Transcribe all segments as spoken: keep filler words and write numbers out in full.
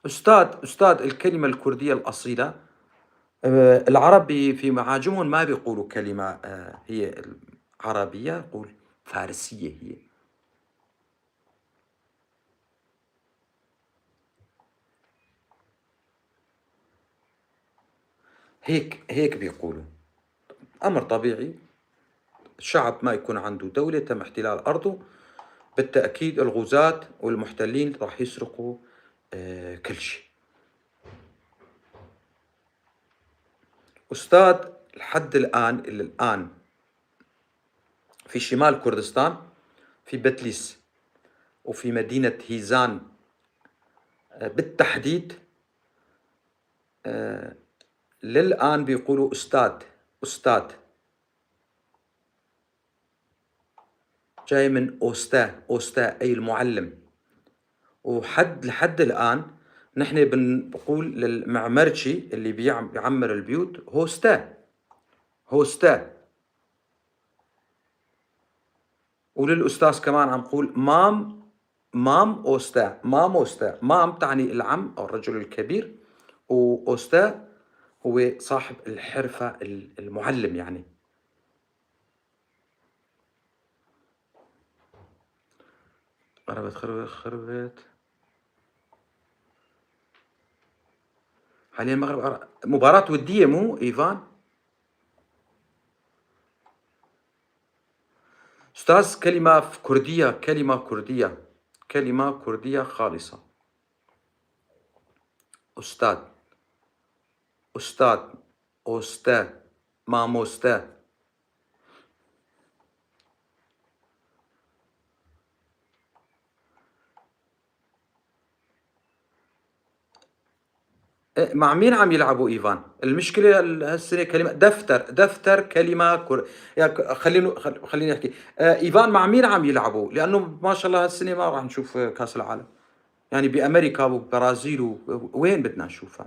أستاذ، أستاذ، الكلمة الكردية الأصيلة، آه، العرب في معاجمهم ما بيقولوا كلمة، آه، هي عربية، يقول فارسية هي. هيك، هيك بيقولوا. أمر طبيعي، شعب ما يكون عنده دولة تم احتلال أرضه، بالتأكيد الغزاة والمحتلين راح يسرقوا، آه، كل شيء. أستاذ، لحد الآن، إلى الآن، في شمال كردستان، في بتليس، وفي مدينة هيزان، آه، بالتحديد، آه، للآن بيقولوا أستاذ، أستاذ. جاي من أوستا، أوستا أي المعلم. وحد، لحد الآن نحن بنقول للمعمرجي اللي بيعم-، بيعمر البيوت هوستا، هوستا. وللأستاذ كمان عم قول مام، مام أوستا، مام أوستا. مام تعني العم أو الرجل الكبير، وأوستا هو صاحب الحرفة، ال-، المعلم يعني. قربت، خربت، خربت. حاليًا المغرب أر-، مباراة ودية مو إيفان؟ أستاذ، كلمة كردية، كلمة كردية، كلمة كردية خالصة. أستاذ، أستاذ، أوستا، ماموستا. إيه، مع مين عم يلعبوا إيفان؟ المشكلة ال-، هالسنة كلمة دفتر، دفتر كلمة كر-، يا ك-، خليني، خل-، خليني أحكي. آه، إيفان، مع مين عم يلعبوا؟ لأنه ما شاء الله هالسنة ما راح نشوف، آه، كأس العالم. يعني بأمريكا وبرازيل و-، وين بدنا نشوفها؟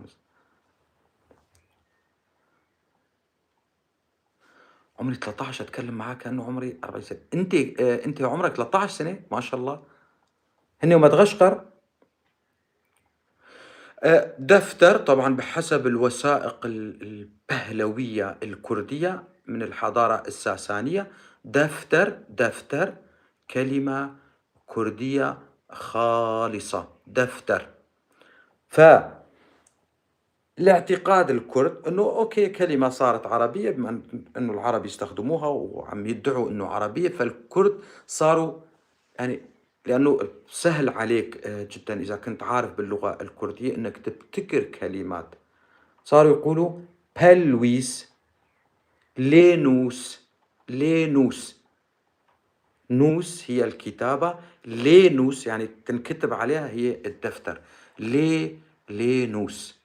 عمري تلتعش، أتكلم معاه كأنه عمري أربعين سنة. أنت، آه، أنت عمرك تلتعش سنة؟ ما شاء الله. هني ومدغشقر، آه، دفتر، طبعًا بحسب الوثائق ال-، البهلوية الكردية من الحضارة الساسانية، دفتر، دفتر، كلمة كردية خالصة، دفتر. ف الاعتقاد الكرد إنه أوكي، كلمة صارت عربية بما إن-، إنه العرب يستخدموها وعم يدعوا إنه عربية، فالكرد صاروا، يعني، لأنه سهل عليك، آه، جدًا إذا كنت عارف باللغة الكردية إنك تبتكر كلمات. صاروا يقولوا بلويس، لينوس، لينوس. نوس هي الكتابة، لينوس يعني تنكتب عليها هي الدفتر. لي، لينوس.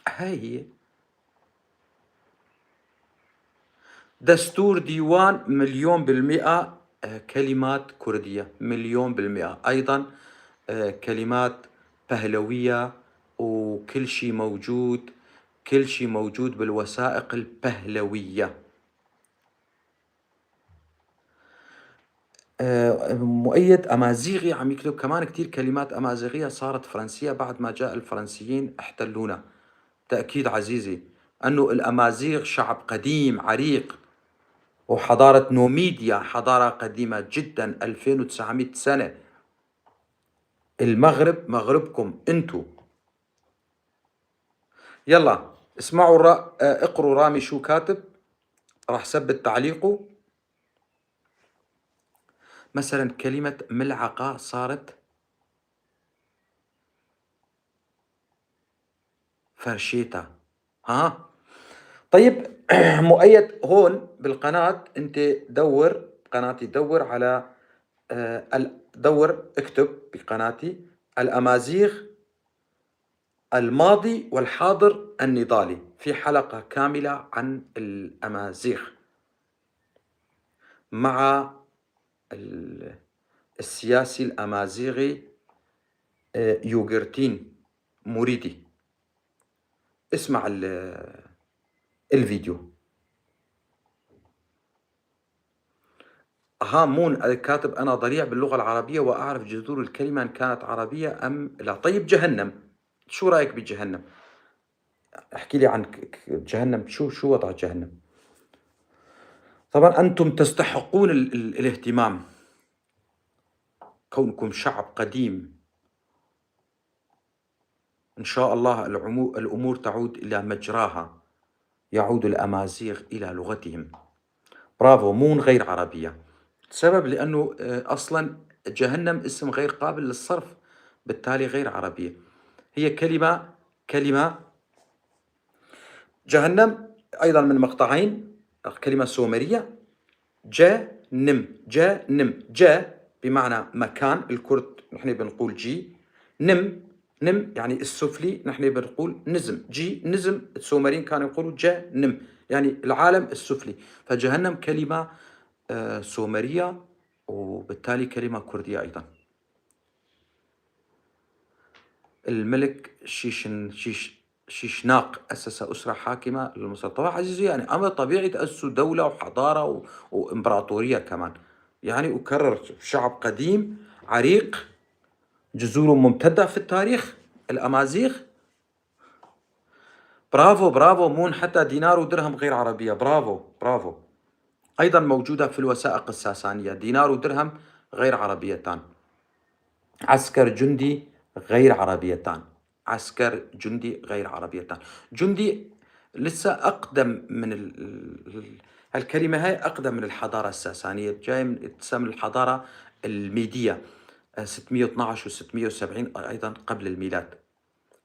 هاي هي. دستور ديوان مليون بالمئة، آه، كلمات كردية، مليون بالمئة. أيضًا، آه، كلمات بهلوية، وكل شي موجود، كل شي موجود بالوثائق البهلوية. آه، مؤيد أمازيغي عم يكتب: كمان كتير كلمات أمازيغية صارت فرنسية بعد ما جاء الفرنسيين احتلونا. تأكيد عزيزي أنه الأمازيغ شعب قديم عريق، وحضارة نوميديا حضارة قديمة جدًا، ألفين وتسعمية سنة. المغرب مغربكم انتو. يلا، اسمعوا الرا-، آه، اقروا رامي شو كاتب. راح ثبت تعليقه. مثلًا كلمة ملعقة صارت فرشيتا. ها؟ طيب، مؤيد، هون بالقناة انت دور، قناتي دور على، آه، ال-، دور، اكتب بقناتي الأمازيغ الماضي والحاضر النضالي، في حلقة كاملة عن الأمازيغ مع ال-، السياسي الأمازيغي، آه، يوغرتين موريدي. اسمع ال-، الفيديو. ها مون الكاتب: أنا ضليع باللغة العربية وأعرف جذور الكلمة إن كانت عربية أم لا. طيب، جهنم، شو رأيك بجهنم؟ احكي لي عن ك-، ك-، جهنم، شو، شو وضع جهنم؟ طبعًا أنتم تستحقون ال-، ال-، الاهتمام، كونكم شعب قديم. إن شاء الله العمو-، الأمور تعود إلى مجراها، يعود الأمازيغ إلى لغتهم. برافو، مون غير عربية. السبب لأنه، آه، أصلًا جهنم اسم غير قابل للصرف، بالتالي غير عربية. هي كلمة، كلمة جهنم أيضًا من مقطعين، كلمة سومرية، جا نم، جا نم، جا بمعنى مكان، الكرد نحن بنقول جي، نم، نم يعني السفلي، نحن بنقول نزم، جي نزم، السومريين كانوا يقولوا جا نم، يعني العالم السفلي. فجهنم كلمة، آه، سومرية، وبالتالي كلمة كردية أيضًا. الملك شيشن-، شيش-، شيشناق أسس أسرة حاكمة للمصر. طبعًا عزيزي، يعني، أمر طبيعي تأسسوا دولة وحضارة و-، وإمبراطورية كمان. يعني، أكرر، شعب قديم، عريق، جذوره ممتدة في التاريخ، الأمازيغ. برافو، برافو، مون حتى دينار ودرهم غير عربية. برافو، برافو. أيضًا موجودة في الوثائق الساسانية، دينار ودرهم غير عربيتان. عسكر جندي غير عربيتان. عسكر جندي غير عربيتان. جندي لسه أقدم من ال-، ال-، ال-، هالكلمة هاي أقدم من الحضارة الساسانية، جاي من، تسمى الحضارة الميدية، آه، ستمية واثناعش و ستمية وسبعين أيضًا قبل الميلاد.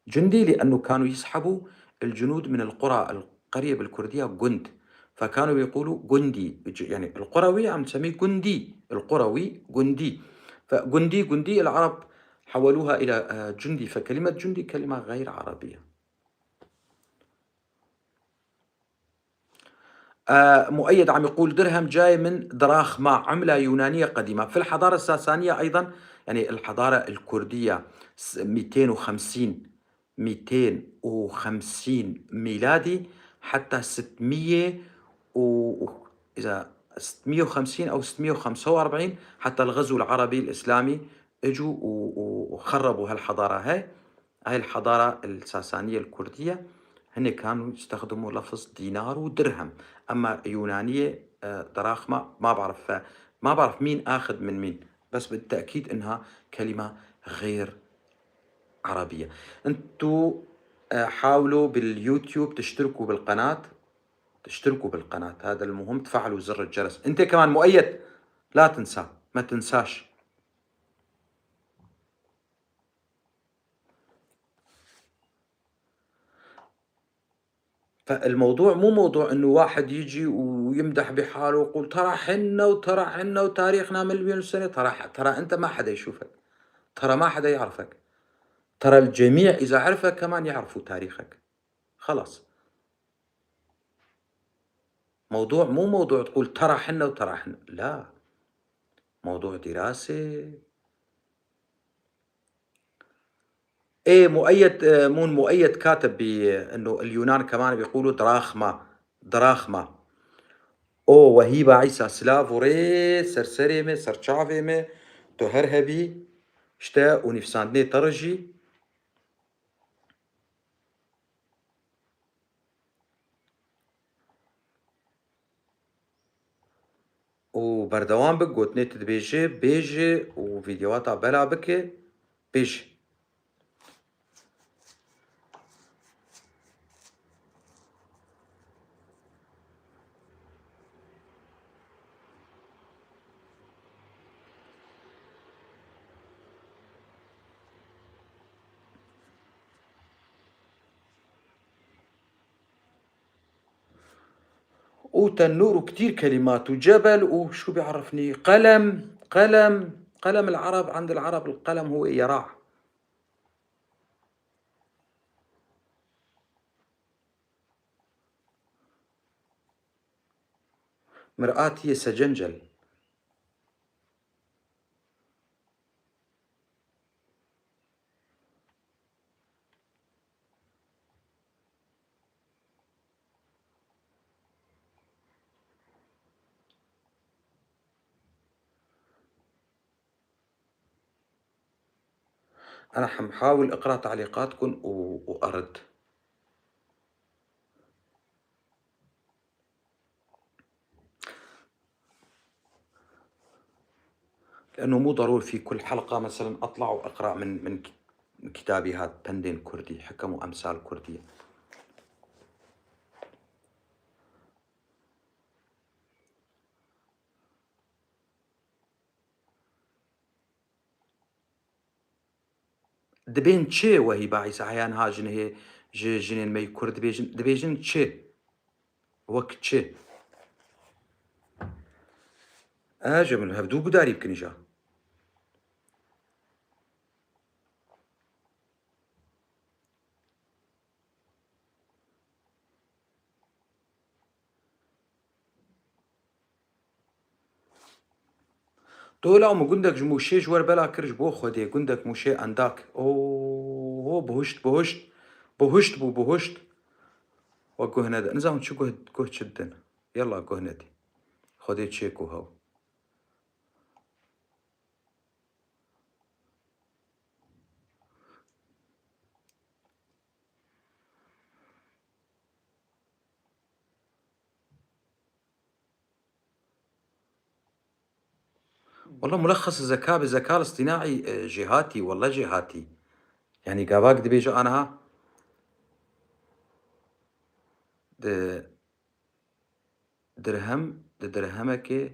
جندي لأنه كانوا يسحبوا الجنود من القرى، القرية بالكردية جند، فكانوا يقولوا جندي، ج-، يعني القروي عم تسميه جندي، القروي جندي. فجندي، جندي العرب حولوها إلى، آه، جندي، فكلمة جندي كلمة غير عربية. آه، مؤيد عم يقول درهم جاي من دراخما، عملة يونانية قديمة. في الحضارة الساسانية أيضًا، يعني الحضارة الكردية، س-، ميتين وخمسين، ميتين وخمسين ميلادي حتى ستمية و، و، إذا ستمية وخمسين أو ستمية وخمسة وأربعين، حتى الغزو العربي الإسلامي إجوا و، و، وخربوا هالحضارة هاي. هاي الحضارة الساسانية الكردية، هن كانوا يستخدموا لفظ دينار ودرهم، أما يونانية، آه، دراخما، ما بعرف، ما بعرف مين آخذ من مين، بس بالتأكيد إنها كلمة غير عربية. انتو، آه، حاولوا باليوتيوب تشتركوا بالقناة، تشتركوا بالقناة، هذا المهم، تفعلوا زر الجرس. انت كمان مؤيد، لا تنسى، ما تنساش. فالموضوع مو موضوع إنه واحد يجي ويمدح بحاله ويقول: "ترى حنا وترى حنا وتاريخنا مليون سنة". ترى ح-، ترى أنت ما حدا يشوفك، ترى ما حدا يعرفك، ترى الجميع إذا عرفك كمان يعرفوا تاريخك. خلص. موضوع مو موضوع تقول: "ترى حنا وترى حنا"، لا. موضوع دراسة. إيه، مؤيد، آه، مون مؤيد كاتب ب-، إنه اليونان كمان بيقولوا دراخما، دراخما. أو وهيبة عيسى، سلاف وري، سرسري مي، سرچافي مي، تو هر هبي، شتا ونفساندني ترجي. و berdewam bi gotinê tu dibêjî, bêjî û vîdyowa te bela bike, bêjî. وتنور وكتير كلمات وجبل وشو بيعرفني، قلم، قلم، قلم العرب، عند العرب القلم هو يراع. مرآة هي سجنجل. أنا حنحاول أقرأ تعليقاتكم و-، وأرد. لأنه مو ضروري في كل حلقة مثلًا أطلع وأقرأ من، من ك-، من كتابي هاد بندين كردي، حكم وأمثال كردية. Dibên çi wehî bahîsa heya niha jinê, ji jinên me yî kurd dibêjin, dibêjin çi? Wek çi? E, ji min hevdû gudarî bikin îja. Dola min gundek ji Mûşê ji wer bela kir ji bo Xwedê, gundek Mûşê Endak. Oho, buhuşt, buhuşt. Buhuşt bû, buhuşt. We guh nede. Nizam çi guh, guh çi didin. Yalla guh nedî. Xwedê çêk û hew. والله ملخص الذكاء بالذكاء الاصطناعي، e, jêhatî, welle jêhatî. Yani gavak dibêje aniha di dirhem, di dirhemekê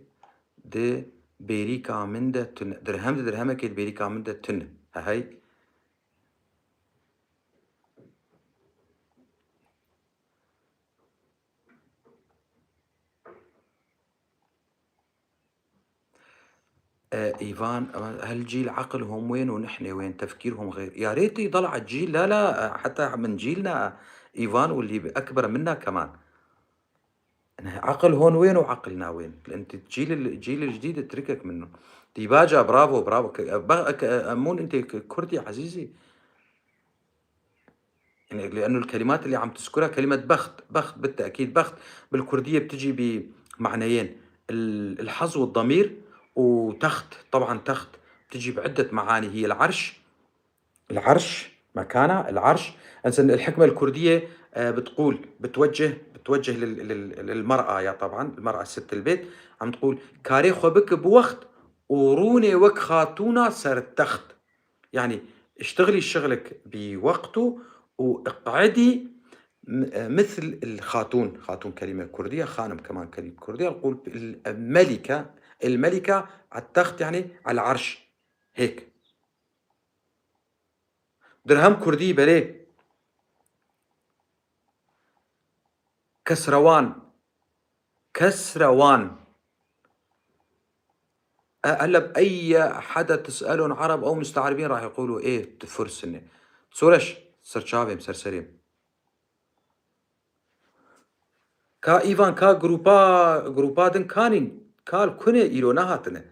di bêrîka min de tune. Dirhem di dirhemekê di bêrîka min de tune. Hehey. E, Îvan, e, hel cîl eqil hom wên û nihnê wên, tefkîr hom xêr. Ya rêtî dal a cîl, la, la, e, heta min cîl na, Îvan, û lî ekber minna keman. Yani, eqil hon wên û eqil na wên. Lê ente cîl, cîl cidîd tirkek min. Dîbaca, bravo, bravo. Ke-, e, ba-, ke-, e, emûn ente ke-, Kurdî ezîzî. يعني، لأنه الكلمات اللي عم تذكرها كلمة بخت. بخت بالتأكيد، بخت بالكردية بتجي بمعنيين، ال-، الحظ والضمير، وتخت، طبعًا تخت بتجي بعدة معاني، هي العرش، العرش مكانها، العرش. مثلًا الحكمة الكردية، آه، بتقول، بتوجه، بتوجه لل-، لل-، للمرأة، يا طبعًا المرأة ست البيت، عم تقول: "كاري خو بك بوقت وروني وك خاتونا سر التخت". يعني اشتغلي شغلك بوقته واقعدي م-، مثل الخاتون. خاتون كلمة كردية، خانم كمان كلمة كردية. نقول الملكة، الملكة على التخت يعني على العرش. هيك. درهم كردي بلي. كسروان. كسروان. أ-، هلا بأي حدا تسألهم عرب أو مستعربين راح يقولوا إيه، فرس هني. سورش، سرچاويم، سرسريم. Ka Îvan, ka grupa, grupa din kanîn, kal kune îro nehatine.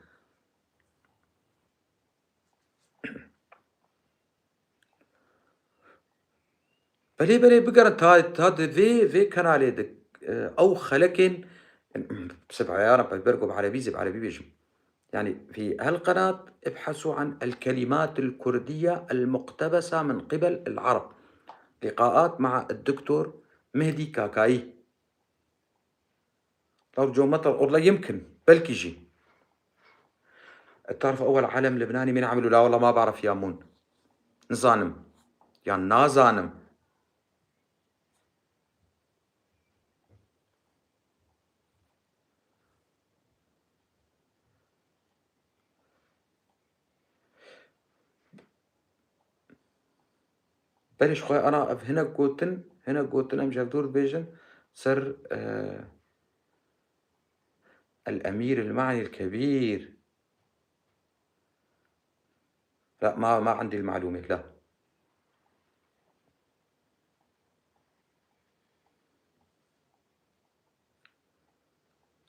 Belê, belê, bigerin ta, ta di vê, vê kanalê de, e, ew xelekên, seb'a ya Reb, ber ku bi erebî zî, bi erebî bêjim. Yani, fi hel qenat, ibhasu an el kelimat el kurdiye el muqtebesa min qibel el arab. Liqaat ma'a el doktor Mehdi Kakayi. Law Joe Matar, والله يمكن، belkî jî. تعرف أول علم لبناني مين عمله؟ لا والله ما بعرف يا مون. Nizanim. Yan nazanim. Belê ji xwe ana ev hinek gotin, hinek gotin em ji hevdûr dibêjin ser, e, El Emîr El Ma'nî El Kebîr. لا، ما، ما عندي المعلومة، لا.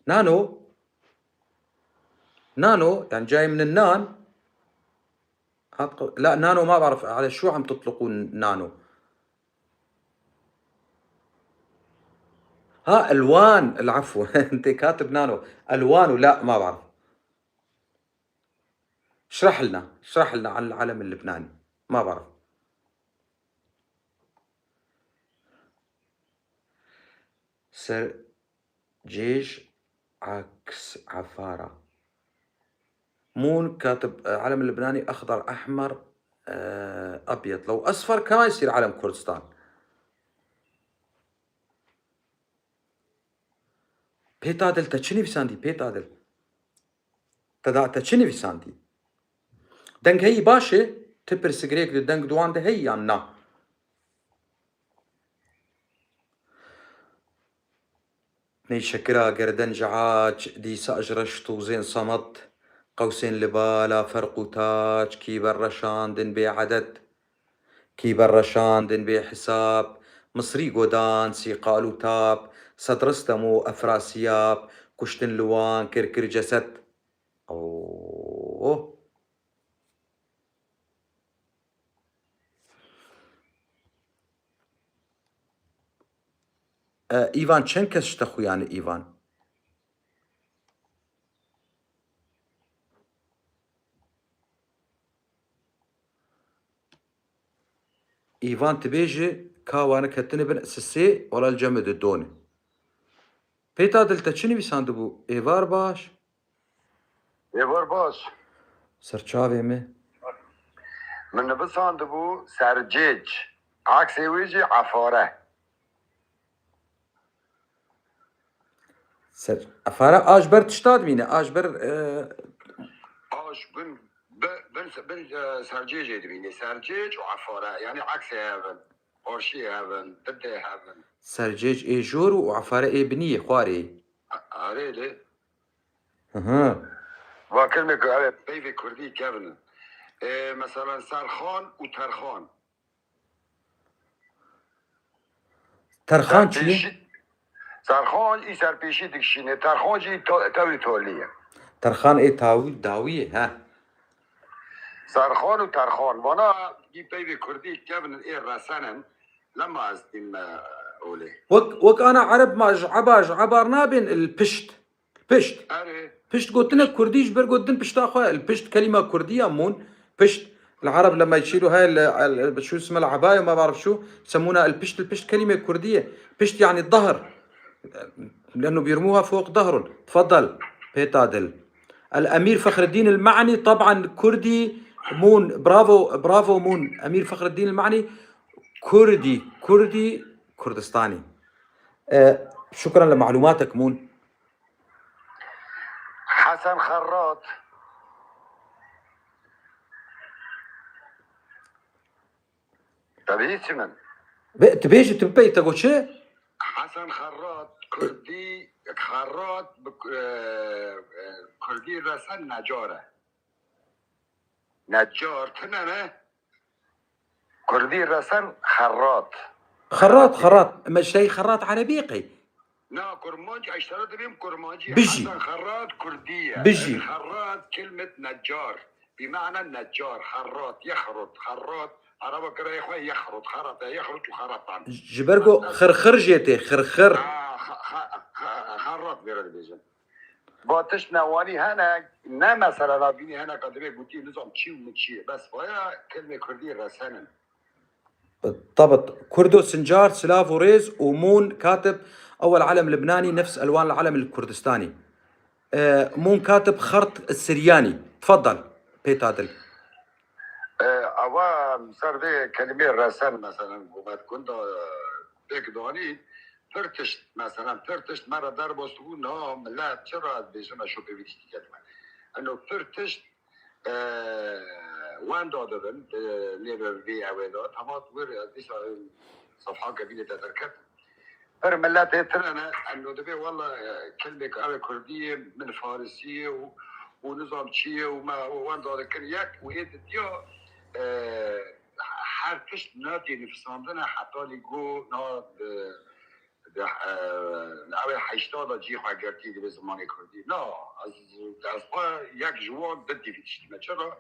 نانو. نانو، يعني جاي من النان. هاد ق-، لا، نانو ما بعرف على شو عم تطلقوا نانو. ها، ألوان، العفو. أنت كاتب نانو. ألوان، ولا ما بعرف. اشرح لنا، اشرح لنا عن العلم اللبناني. Ma bar. Sercêj aks efara. مون كاتب، آه، علم اللبناني أخضر، أحمر، آه، أبيض. لو أصفر كمان يصير علم كردستان. Pêtadil, te çi nivîsandî, Pêtadil? Te da, te çi nivîsandî? Deng heyî baş e, ti pirsigirêk di deng duwan de heyî yan na? Ney şekira gerden ji aç, dîsa ji reş tûzên samet, qewsên li bala ferq û taç, kî ber reşandin bê edet, kî ber reşandin bê hisab, Misrî godan sîqal û tab, sed Ristem û Efrasiyab, kuştin li wan kir kir ceset. Oh. E, Îvan, çend kes ji te xuya ne, Îvan? Îvan dibêje, ka wane ketine bin sisê, wala li cem min didone. Pêtadil, te çi nivîsandibû? Êvar baş. Êvar baş. Serçavê me. Min nivîsandibû sercêc. Aksê wê jî efare. Ser, efare a ji ber tişta dimîne, a ji ber, e, A ji bin, bi-, bin, bin, e, sercêcê dimîne. Sercêc û efare. Yanî aksê hev in. Qarşiyê hev in. Didê hev in. Sercêc ê jor û efare ê binî yê xwarê. A-, erê lê. Hı hı. Va kelmê ku ev ê peyvê kurdî kevin in. Ê, meselan, serxan û terxan. Terxan çi ye? Serpêşî, serxan î serpêşî dikişîne. Terxan jî to-, tewrî tolî ye. Terxan ê tawî, dawî ye, he. Serxan û terxan. Vana jî peyvê kurdî kevin in, ê resen in. Lema ez tîm, e, olê. Wek, wek ana ereb ma ji eba, ji ebar nabên il pişt. Pişt. Erê. Pişt gotine kurdî ji ber gotin pişta xwe. Li pişt kelîma kurdî ya mûn. Pişt. Li ereb lema yçîlu heye li, li, şu isme li ebaye ma barif şu. Semûna el pişt, el pişt kelîme kurdî ye. Pişt yani dahr. Lenu bîrmûha fok dahrun. Tfadal. Pêtadil. El Emîr Fexreddîn el Me'nî, taban kurdî mûn. Bravo, bravo mûn. Emîr Fexreddîn el Me'nî kurdî, kurdî Kurdistanî. E, şukran li malûmatek mûn. Hesen Xerrat. Te bihîstiye min? Be, tu bêjî, tu bipey, te got çi? Hesen Xerrat, kurdî, Xerrat bi, e, e, kurdî resen necar e. Necar tune ne? Kurdî resen xerrat. Xerrat, xerrat. Me ji te xerrat erebî ye qey? Na, kurmancî, ez ji te re dibêm kurmancî. Bijî. Hesen xerrat kurdî ye. Bijî. Xerrat kelmet necar. Bi mana necar, xerrat, yexrut, xerrat. Ereba kirayê xwe yexrut, xerrat, yexrut û xerratan. Ji ber ku xirxir jê tê, xirxir. Ha, xa-, xa-, xa-, xerrat vê re dibêjin. Ba tişt newanî hene, ne mesela nabînî hene ka divê gotî nizam çi û min çi ye. Bes vaya kelmê kurdî resen in. Tabt. Kurdo Sincar, silav û rêz û Mûn Katib, ewel elem Libnanî, nefs elwan el elem el Kurdistanî. E, Mûn Katib Xert Siryanî. Tfaddal, Pêtadil. E, ewa ser vê kelimê resen, meselen, hikûmet gunda, e, pêk danî, pir tişt, meselen, pir tişt me re derbas dibû, niha millet çi re dibêjin, me şopê vî tiştî ketime. Eno pir tişt, e, wenda dibin, e, nêbe vê ewê de, hema wir ez dîsa sefha kevînê te derketim. Pir miletê tune ne, eno dibê wela, e, kelmêk ew ê kurdî ye, min farisî ye û, û nizam çi ye û me wenda dikin yek û ê didiya, e, her tişt natê nivîsandine heta lî go na, e, de, e, ew ê heşta de cî xwe girtî dibê zimanê kurdî. Na, ez, ez xwe yek ji wan bidî vî tiştî me. Çira?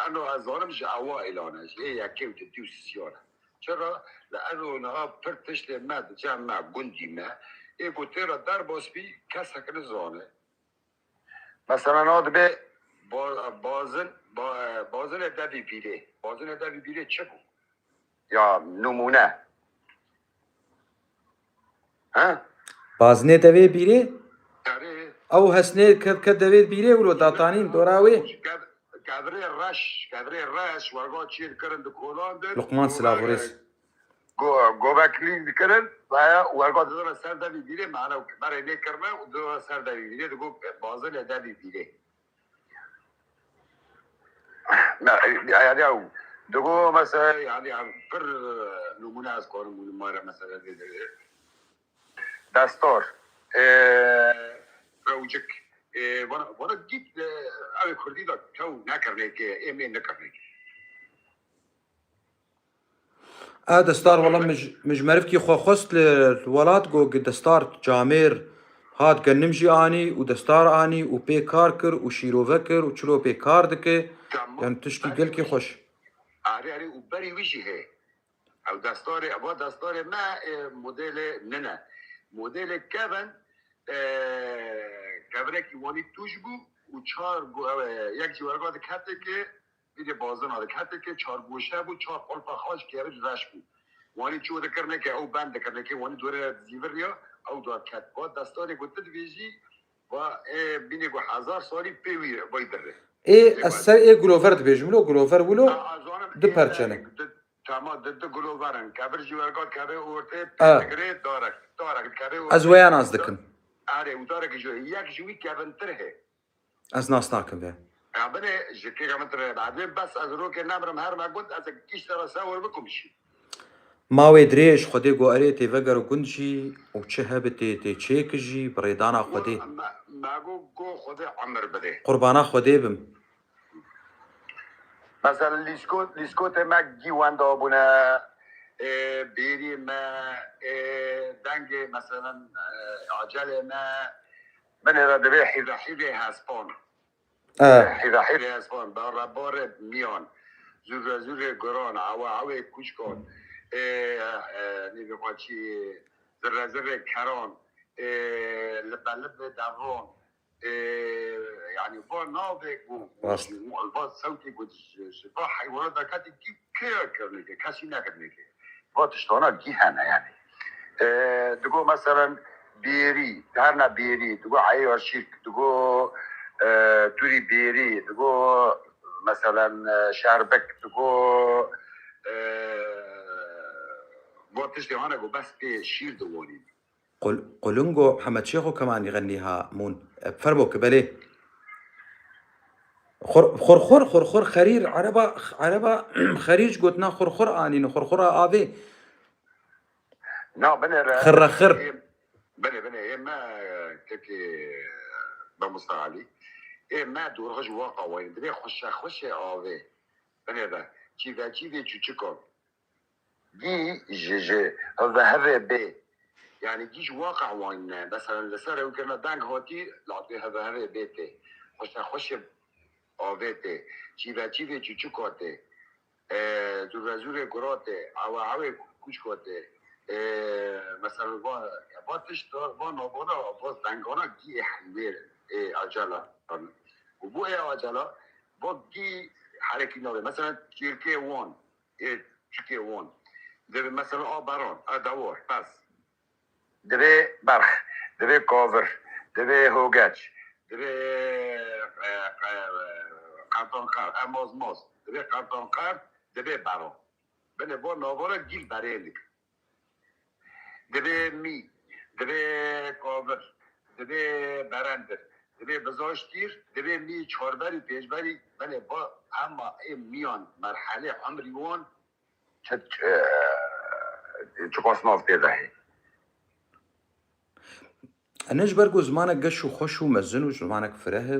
Eno ez zanim ji ewa îlan e, ji ê yekê û didî û sisiyan e. Çira? Li eno niha pir tiştê me di cem me, gundî me, ê ku tê re derbas bî, kesek nizane. Mesela niha dibê ba-, bazin, ba-, bazinê devî pîrê. Bazinê devê bîrê çi bû? Ya nimûne. He? Bazinê devê bîrê? Erê. Ew hesnê kev, kev devê bîrê wilo datanîn dora wê. Kev-, kevirê reş, kevirê reş, werga çî dikirin di kolan de. Luqman silav û rêz. Go-, govek lî dikirin, veya werga didana ser devî bîrê, mane berê nêkirine û didana ser devî bîrê, digo bazinê devî bîrê. Me, yani ew, digo mesela, yani ew pir, e, nimûne ez karim bûnim mare mesela vê devê. Destar, e, rewcik, e, vana, vana dît, e, ew ê kurdî de kew nekirnê ke, ê mê nekirnê ke. A destar, wela mij, mij merivkî xwe xwest li welat, got, destar camêr hat, genim jî anî û destar anî û pê kar kir û şîrove kir û çilo pê kar dike. Tamam. Yani tiştî gelkî xweş. Arê, arê, û berî wî jî heye. Ew destarê, eva destarê me, e, modêlê nine. Modêlê kevin, e, kevirekî wanî tûj bû û çar gu-, ew, e, yek jî werga dikete ke Vîdê bazina dikete ke çar goşe bû, çar qulpa xwe ji kevin reş bû. Wanî çû dikirine ke ew bend dikirine ke wanî dorê re dizîviriya, ew dar ket. Va destarê ku tu dibêjî, va ê bînê ku hezar salî pê wî re, vay dire. Ê, ez ser ê Glover dibêjim, lo Glover wilo di perçe ne. Tama di, di Glover in. Kevir jî wergat kevê ortê, pê digirê darek, darek kevê ortê. Ez weya nas dikim. Erê, û darek ji, yek ji wî kevintir hê. Ez nas nakim vê. Ya binê ji kêka min tire badê, bes ez rokê nemirim, her me gund ez ê gişt te re sewir bikim jî. Mawê dirêj, Xwedê go erê tê veger û gund jî û çi hebe tê, tê çêki jî, bi rêdana Xwedê. Me, me go, go Xwedê emir bidê. Qurbana Xwedê bim. Mesela lîsko-, lîskotê me gî wenda bûne, ê, bêrî me, ê, dengê, mesela, ê, acelê me, Binê re divê hîve hîvê hespan. E. Hîve hîvê hespan, bare bare miyan. Zûre zûrê guran, awe awê kûçkan. Ê, ê, nîvê xwe çî, zirre zirrê keran. Ê, libe libê devran. Ê, yanî va navê ku, rast, va sewtê ku ji, ji va heywana derketî kî kê kirine ke, kesî nekirine ke. Va tiştana gî hene yani. E, digo meselen bêrî, herne bêrî, digo eyar şîrk, digo, e, tûrî bêrî, digo meselen, e, şerbik, digo, e, va tiştê hane ku bes pê şîr diwanî. Qul-, Qulingo Mihemed Şêxo Kemanî xenî ha mûn. E, fermo ki belê. Xur-, xurxur, xurxur, xerîr, ereba, ereba, xerîr ji gotina xurxur anîne, xurxura avê. Na, binêre. Xirre xir. Ê, binê, binê, ê me, kekê, Mamosta Alî. Ê me dorxij waqa wayne. Divê xweşe xweşe avê. Binêre. Çîve çîvê çûçikan. Gî ji, ji hevve hevê bê. Yani gî ji waqe wan ne. Mesela li ser ew kirina deng hatî, latê hevve hevê bê tê. Xweşe xweşê avê tê. Çîve çîvê çûçika tê. E, zûre zûrê gura tê. Awe awê kûçka tê. E, mesela va, va tişt, va navana, va dengana gî ê helwêr, ê acela. Û bo ê acela, va gî herekî nabê. Mesela çirkê wan. Ê çikê wan. Divê mesela a beran, a dewar, pez. Divê berx, divê kavir, divê hogeç, divê, e, e, qertanqer, e, mazmaz, divê qertanqer, divê beran. Binê bo navara gîl berêlik. Divê mî, divê kavir, divê berendir, divê bizaştîr, divê mî çarberî, pêncberî, belê ba hema ê miyan merhelê emrî wan çi, e, çiqas nav tê de hê. Ene ji ber ku zimanek geş û xweş û mezin û zimanek fireh e.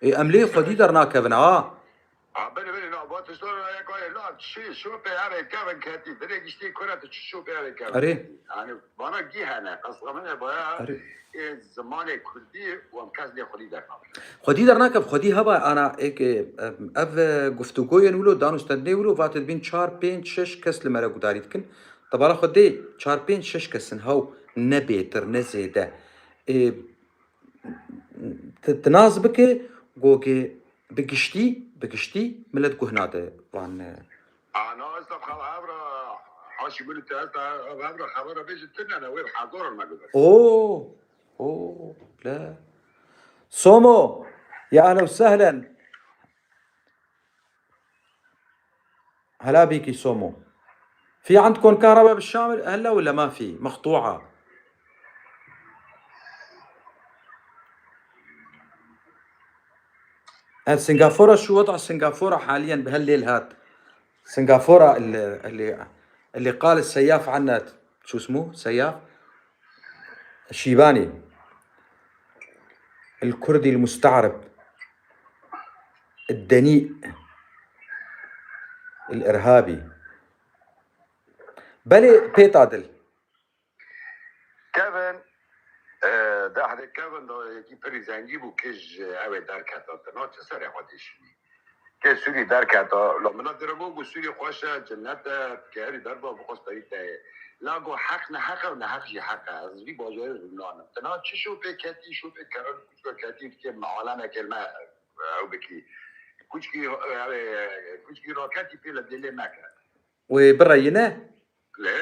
Ê, em lê xwedî dernakevin, ha. Ha, belê, belê, na, va tiştan ya kayê, la, çi şopê evê kevin ketî, dilê giştî kure tu çi şopê evê kevin Erê. Ketî. Yani, bana gî hene, qesda min e baya, Erê. Ê, zimanê kurdî û em kes lê xwedî dernakin. Xwedî dernakev, xwedî heba, ana, ê, ke, em, ev, e, guftûgoyên wilo, dan û stendinê wilo, va tu dibîn çar, pênc, şeş kes li me re gudarî dikin. Tebala xwedê çar, pênc, şeş kes in, hew, ne bêtir, ne zêde. Ê, Ti, ti nas bike, gogê bi giştî bi giştî milet guh nade van, e, Ana, esta xev-, hevra, haşî min te esta hevra xebera bêjin tine ne wê hezaran me guber. Oo, la. Somo, ya ahlen ve sehlen. هلا بيكي سومو. في عندكم كهرباء بالشام هلا ولا ما في؟ مقطوعة. سنغافورة، شو وضع سنغافورة حاليًا بهالليل هاد؟ سنغافورة اللي، اللي، اللي قال السياف عنها، شو اسمه؟ سياف؟ الشيباني. الكردي المستعرب. الدنيء. الإرهابي. بلي بيت عادل. Kevin, e, dehde Kevin da yekî pirî zengî bû, kij, e, ew ê derketa. Ti na çi serê xwe dişînî? Kê Sûrî derketa. La min a dira got, got Sûrî xweş e, cinnet e, dikerî derba bixwe stayî te ye. La got heq ne heq e û ne heq jî heq e. Ez vî bajarê rûnanim. Ti na çi şopê ketî, şopê kerem kûçka ketî, dikê me alemekê me, e, ew bikî. Kûçkî, e, e, kûçkî raketî pê li dêlê meke. Wê bireyine? Lê.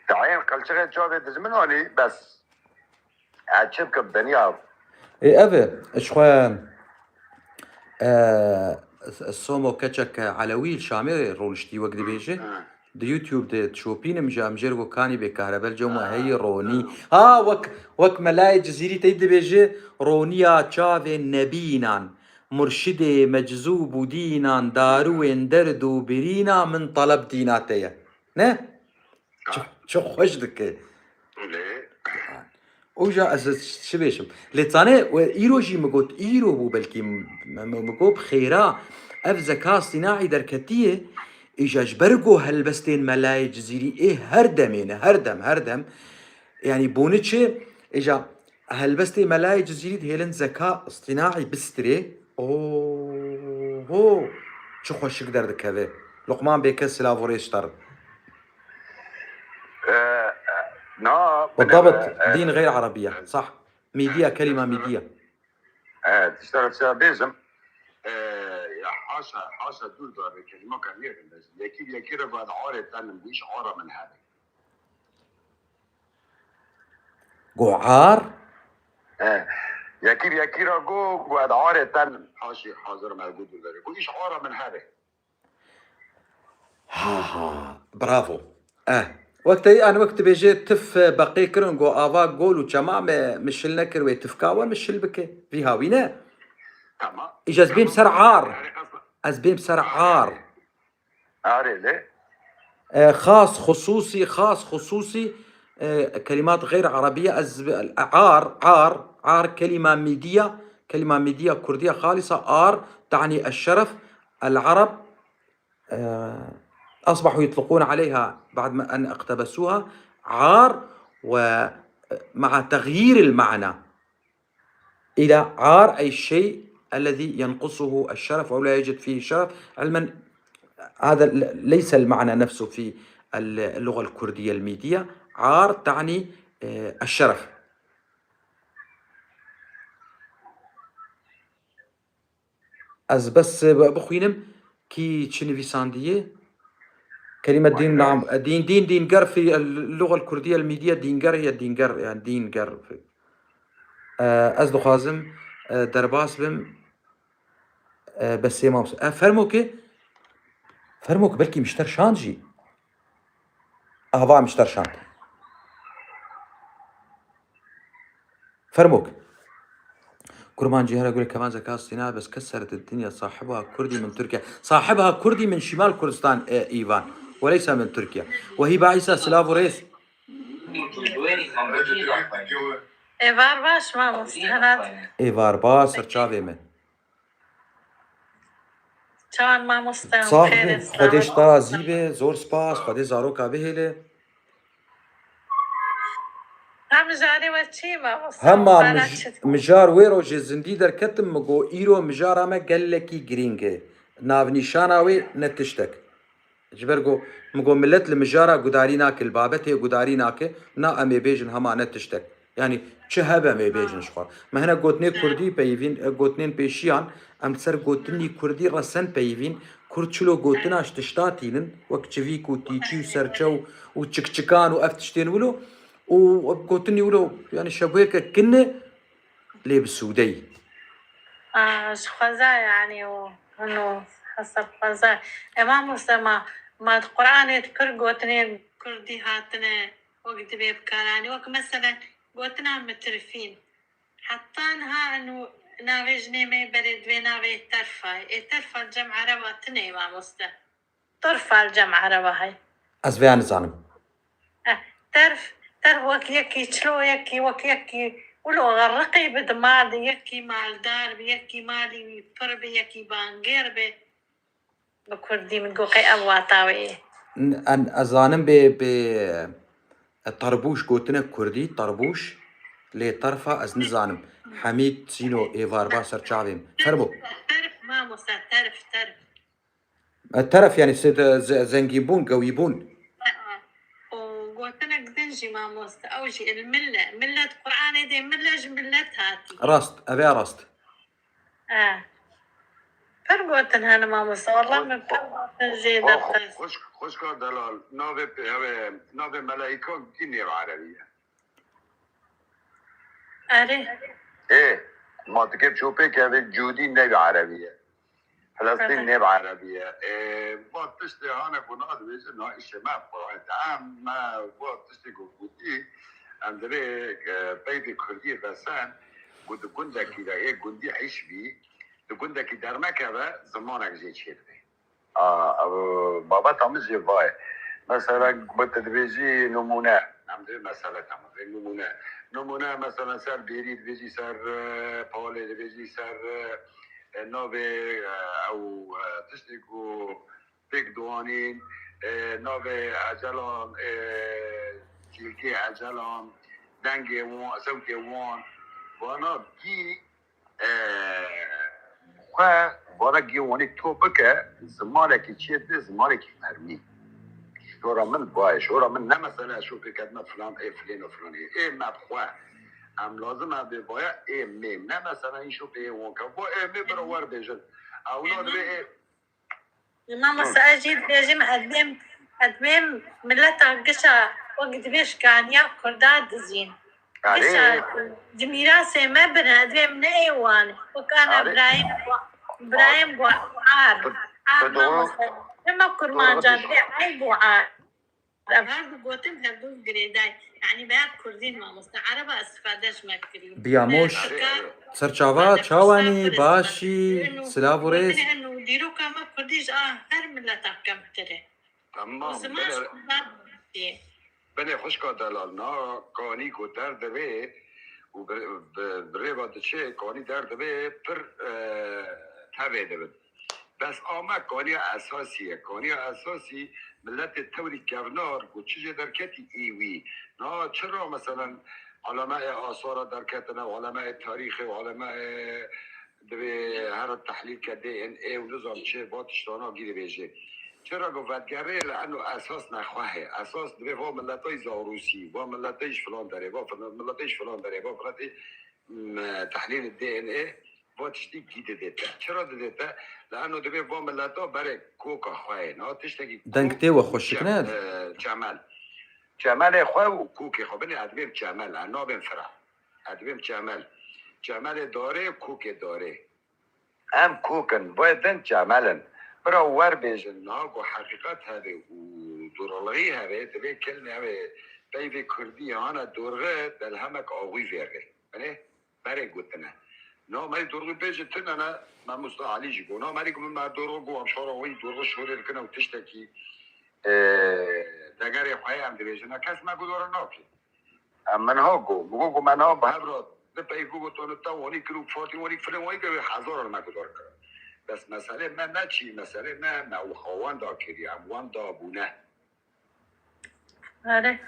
Dayên qilçixê çavê dijmin anî, bes. Ez çi bikim, dinya. Ê, ev e, ji xwe, e, Somo keçek Elewî li Şamê rûniştî wek dibêje. Hı. Di YouTube de dişopînim, ji em jêr got kanî bê kahrebe li cem we heyî ronî. Ha, wek, wek Melayê Cizîrî tey dibêje, roniya çavên nebînan, murşidê meczûb û dînan, darûyên derd û birîna min teleb dîna te ye. Ne? Çi, çi xweş dike. Lê. Oja ez çi bêjim? Lê zanê we îro jî min got, îro bû belkî m-, m-, min got bi xêra ev zeka sînaî derketiye, îja ji ber ku helbestên Melayê Cizîrî ê her demê ne, her dem, her dem. Yanî bûni çi? Îja helbestê Melayê Cizîrî dihêlin zeka sînaî bistirê. Oho! Çi xweşik derdikeve. Luqman Bêke silav û rêz ji te re. Ee, na, بالضبط. Ee, دين غير عربية. Ee, صح. Mîdiya, kelîma mîdiya. Ee, tişta bêjim. Ee, ya haşa, haşa dûr da be kelîma ka nêrin de. Yekî, yekî re vat arê tenim, bu iş ara min hebe. Go ar? Ee, yekî, yekî re go, go vat arê tenim. Haşî, hazir me go dûr de. Bu iş ara min hebe. Ha ha, bravo. Eh, wek te, yani wek dibêje tif, e, beqê kirin, go ava gol û çema me, mişil nekir wê tifka we mişil bike. Vî hawî ne? Tamam. Îj ez bêm ser ar. Ez bêm ser ar. Arê lê. E, xas, xususî, xas, xususî, e, kelimat xeyr arabiye, ez, ar, ar, ar, kelîma mîdiya, kelîma mîdiya kurdiya xalîsa, ar, tani eşşeref, el arab, آه، أصبحوا يطلقون عليها بعد ما أن اقتبسوها عار، ومع تغيير المعنى إلى عار، أي الشيء الذي ينقصه الشرف أو لا يوجد فيه شرف. علما هذا ل-، ليس المعنى نفسه في ال-، اللغة الكردية الميدية. عار تعني، آه، الشرف. Ez bes, e, bixwînim kî çi nivîsandiye. Kelîme dîn, nam, e, dîn, dîn, dîngar fi, e, luga kurdiye, el mîdiye dîngar ye, dîngar, yani dîngar. E, ez dixwazim, e, derbas bim, e, besê mam. E, fermo ki, fermo ki belkî mişter şand jî. Ava mişter şand. Fermok. Kurmancî here gure kevan zeka sîna bes keser di dinya sahiba Kurdî min Tirkiye. Sahiba Kurdî min Şimal Kurdistan e, Îvan. Weleysa min Tirkiye. Wehîba Îsa silav û rêz. Êvar baş mamoste. Êvar baş serçavê min. Çawan mamoste, Sax bî, xêr, Xwedê ji te razî be, zor spas, Xwedê zaroka bihêle. Ha mijarê we çi ye mamoste? Hema mij-, mijar wê rojê zindî derketim, min got, îro mijara me gelekî girîng e. Navnîşana wê ne tiştek. Ji ber ku, min got, milet li mijara gudarî nake, li babetê gudarî nake, na em ê bêjin hema ne tiştek. Yanî çi hebe me bêjin ji xwe. Me hene gotinê kurdî peyivîn, e, gotinên pêşiyan, em li ser gotinî kurdî resen peyivîn. Kurd çilo gotina ji tişta tînin, wek çivîk û tîçî û serçe û, û çikçikan û ev tiştên wilo. Û gotinî wilo, yanî şebûyeke kinne lê bi sûdeyî. Ah, ji xweza yanî û hino hesab xweza. E, mamoste ma, ma di Qur'anê de pir gotinên kurdî hatine wek divê bikaranî. Wek meselen gotina mitirfîn. Heta niha eno navê jinê me berê divê navê terfa. Ê terfa cem ereba tine mamoste. Terfa li cem ereba hey. Ez vêya nizanim. Eh, terf, terf wek yekî çilo, yekî wek yekî wilo riqî bi di mal de, yekî maldar bi, yekî malî wî pir bi, yekî bangêr bi. Bi kurdî min got qey ev wata wê ye. N-, en-, ez zanim bê, bê, e, terbûş gotine kurdî, terbûş, lê terfa ez nizanim. Hemîd Sîno êvar ba ser çavêm. Fermo. Terf, mamosta, terf, terf. E, teref, yanî se-, de-, ze-, zengînbûn, gewîbûn. Aa, û gotinek din jî mamoste, ew jî il mille. Millet, Qur'anê dê mille ji millet hatî. Rast, ev ê rast. E. Pir gotin hene mamoste, wallah min pir gotin jê derxist. Xwişk-, xwişka delal, navê pê-, ew ê, navê melaîka kî nêv erebî ye? Erê. Ê, ma dikê çopê kevê cûdî neyb erebî ye. Filistîn neyb erebî ye. Ê, va tiştê hane ku na dibêje, na îşê me, Qur'an te em, me va tiştê ku gotî, em divê, e, peyvê kurdî vesen, ku di gundekî de ê gundî hîş bî, di gundekî dernekeve, zimanek jê çêdibe. A, ev, babeta min jî va ye. Mesela, ku tu dibêjî nimûne, em dibê mesele, tamam, vê nimûne. Nimûne, mesela, ser bêrî dibêjî, ser, e, palê dibêjî, ser, e, e, navê, e, ew, e, tiştê ku pêk diwanîn, e, navê ecelan, e, cîlkê ecelan, dengê wan, sewtê wan, vana gî, e, xwe vana gî wanî to bike, zimanekî çê dibê, zimanekî fermî. Şora min va ye, şora min ne mesele ez şopê kedime filan, ê filên û filanê. Ê me bi xwe. Em lazim e bê vaya ê mê. Ne mesele în şopê ê wan ke. Va ê mê bira wer bêjin. Ewna dibê ê Mamoste, ez jî dibêjim, ez bêm, ez bêm mileta gişa wek divê şikaniya Kurda dizîn. Erê. Gişa di mîrasê me bin, ez bêm ne ê wan. Wek ana Erê. Birayêm Gua-, Birayêm Ar. Guar. Ar. Tu, tu doğru, mamoste. Çima doğru Kurmanca diş- dibê eyb û ar. Ev her du gotin her du girêdayî. Yanî veya kurdîn mamoste. Ereba istifade ji me kirî. Biyamoş. Tirka, Serçava, çawanî, başî, silav û rêz. Dîroka me kurdî ji a her mileta kemtir e. Tamam, Û ziman belê. Ji kurdan diye. Belê xwişka delal, na kanî ku derdivê û bi, bi, bi rêva diçê, kanî derdivê pir, e, tevê dibin. Bes a me kaniya esasî ye. Kaniya esasî miletê tewrî kevnar ku çi jê derketî ê wî. Na çira meselen alemaê asara derketine, alemaê tarîxê, alemaê divê here tehlîl ke D N A û nizam çi va tiştana gî dibêje. Çira ku vedigerê li eno esas nexwe heye. Esas divê va miletay Zarûsî, va miletay ji filan derê, va fil-, miletay ji filan derê, va miletay, m, tehlîl D N A, va tiştî gî didête. Çira didête? Li eno dibê va mileta berê koka xwe ye. Na tiştekî Deng kok tê we û xweşik çem-, ne? e, çemel. Çemelê xwe û kokê xwe. Binê ez dibêm çemel, ez nabêm fira. Ez dibêm çemel. Çemelê darê, kokê darê. Em kok in, vê din çemel in. Bira wer bêjin, niha ku heqîqet hebe û dorxî hebe, divê kelmê hebe peyvê kurdî hane dorxî, delhemek axûy vêrê. Binê? Berê gotine. No, me dorxî bêje tune ne, Mamosta Elî jî got. No, me ku min me dorxî got, em şora wî dorxî şorê dikine û tiştekî, e, degerê xwe ye em dibêjin. Ne kes me gudora nake. Em min ha got. Mi got ku me niha bi hev re di peyv bigot, tu te wanî kir û partî wanî, filê wanî kir, wê hezar re me gudar kir. Bes meselê me ne çî, meselê me, me û xwe wan da kiriye, em wan da bûne. Erê.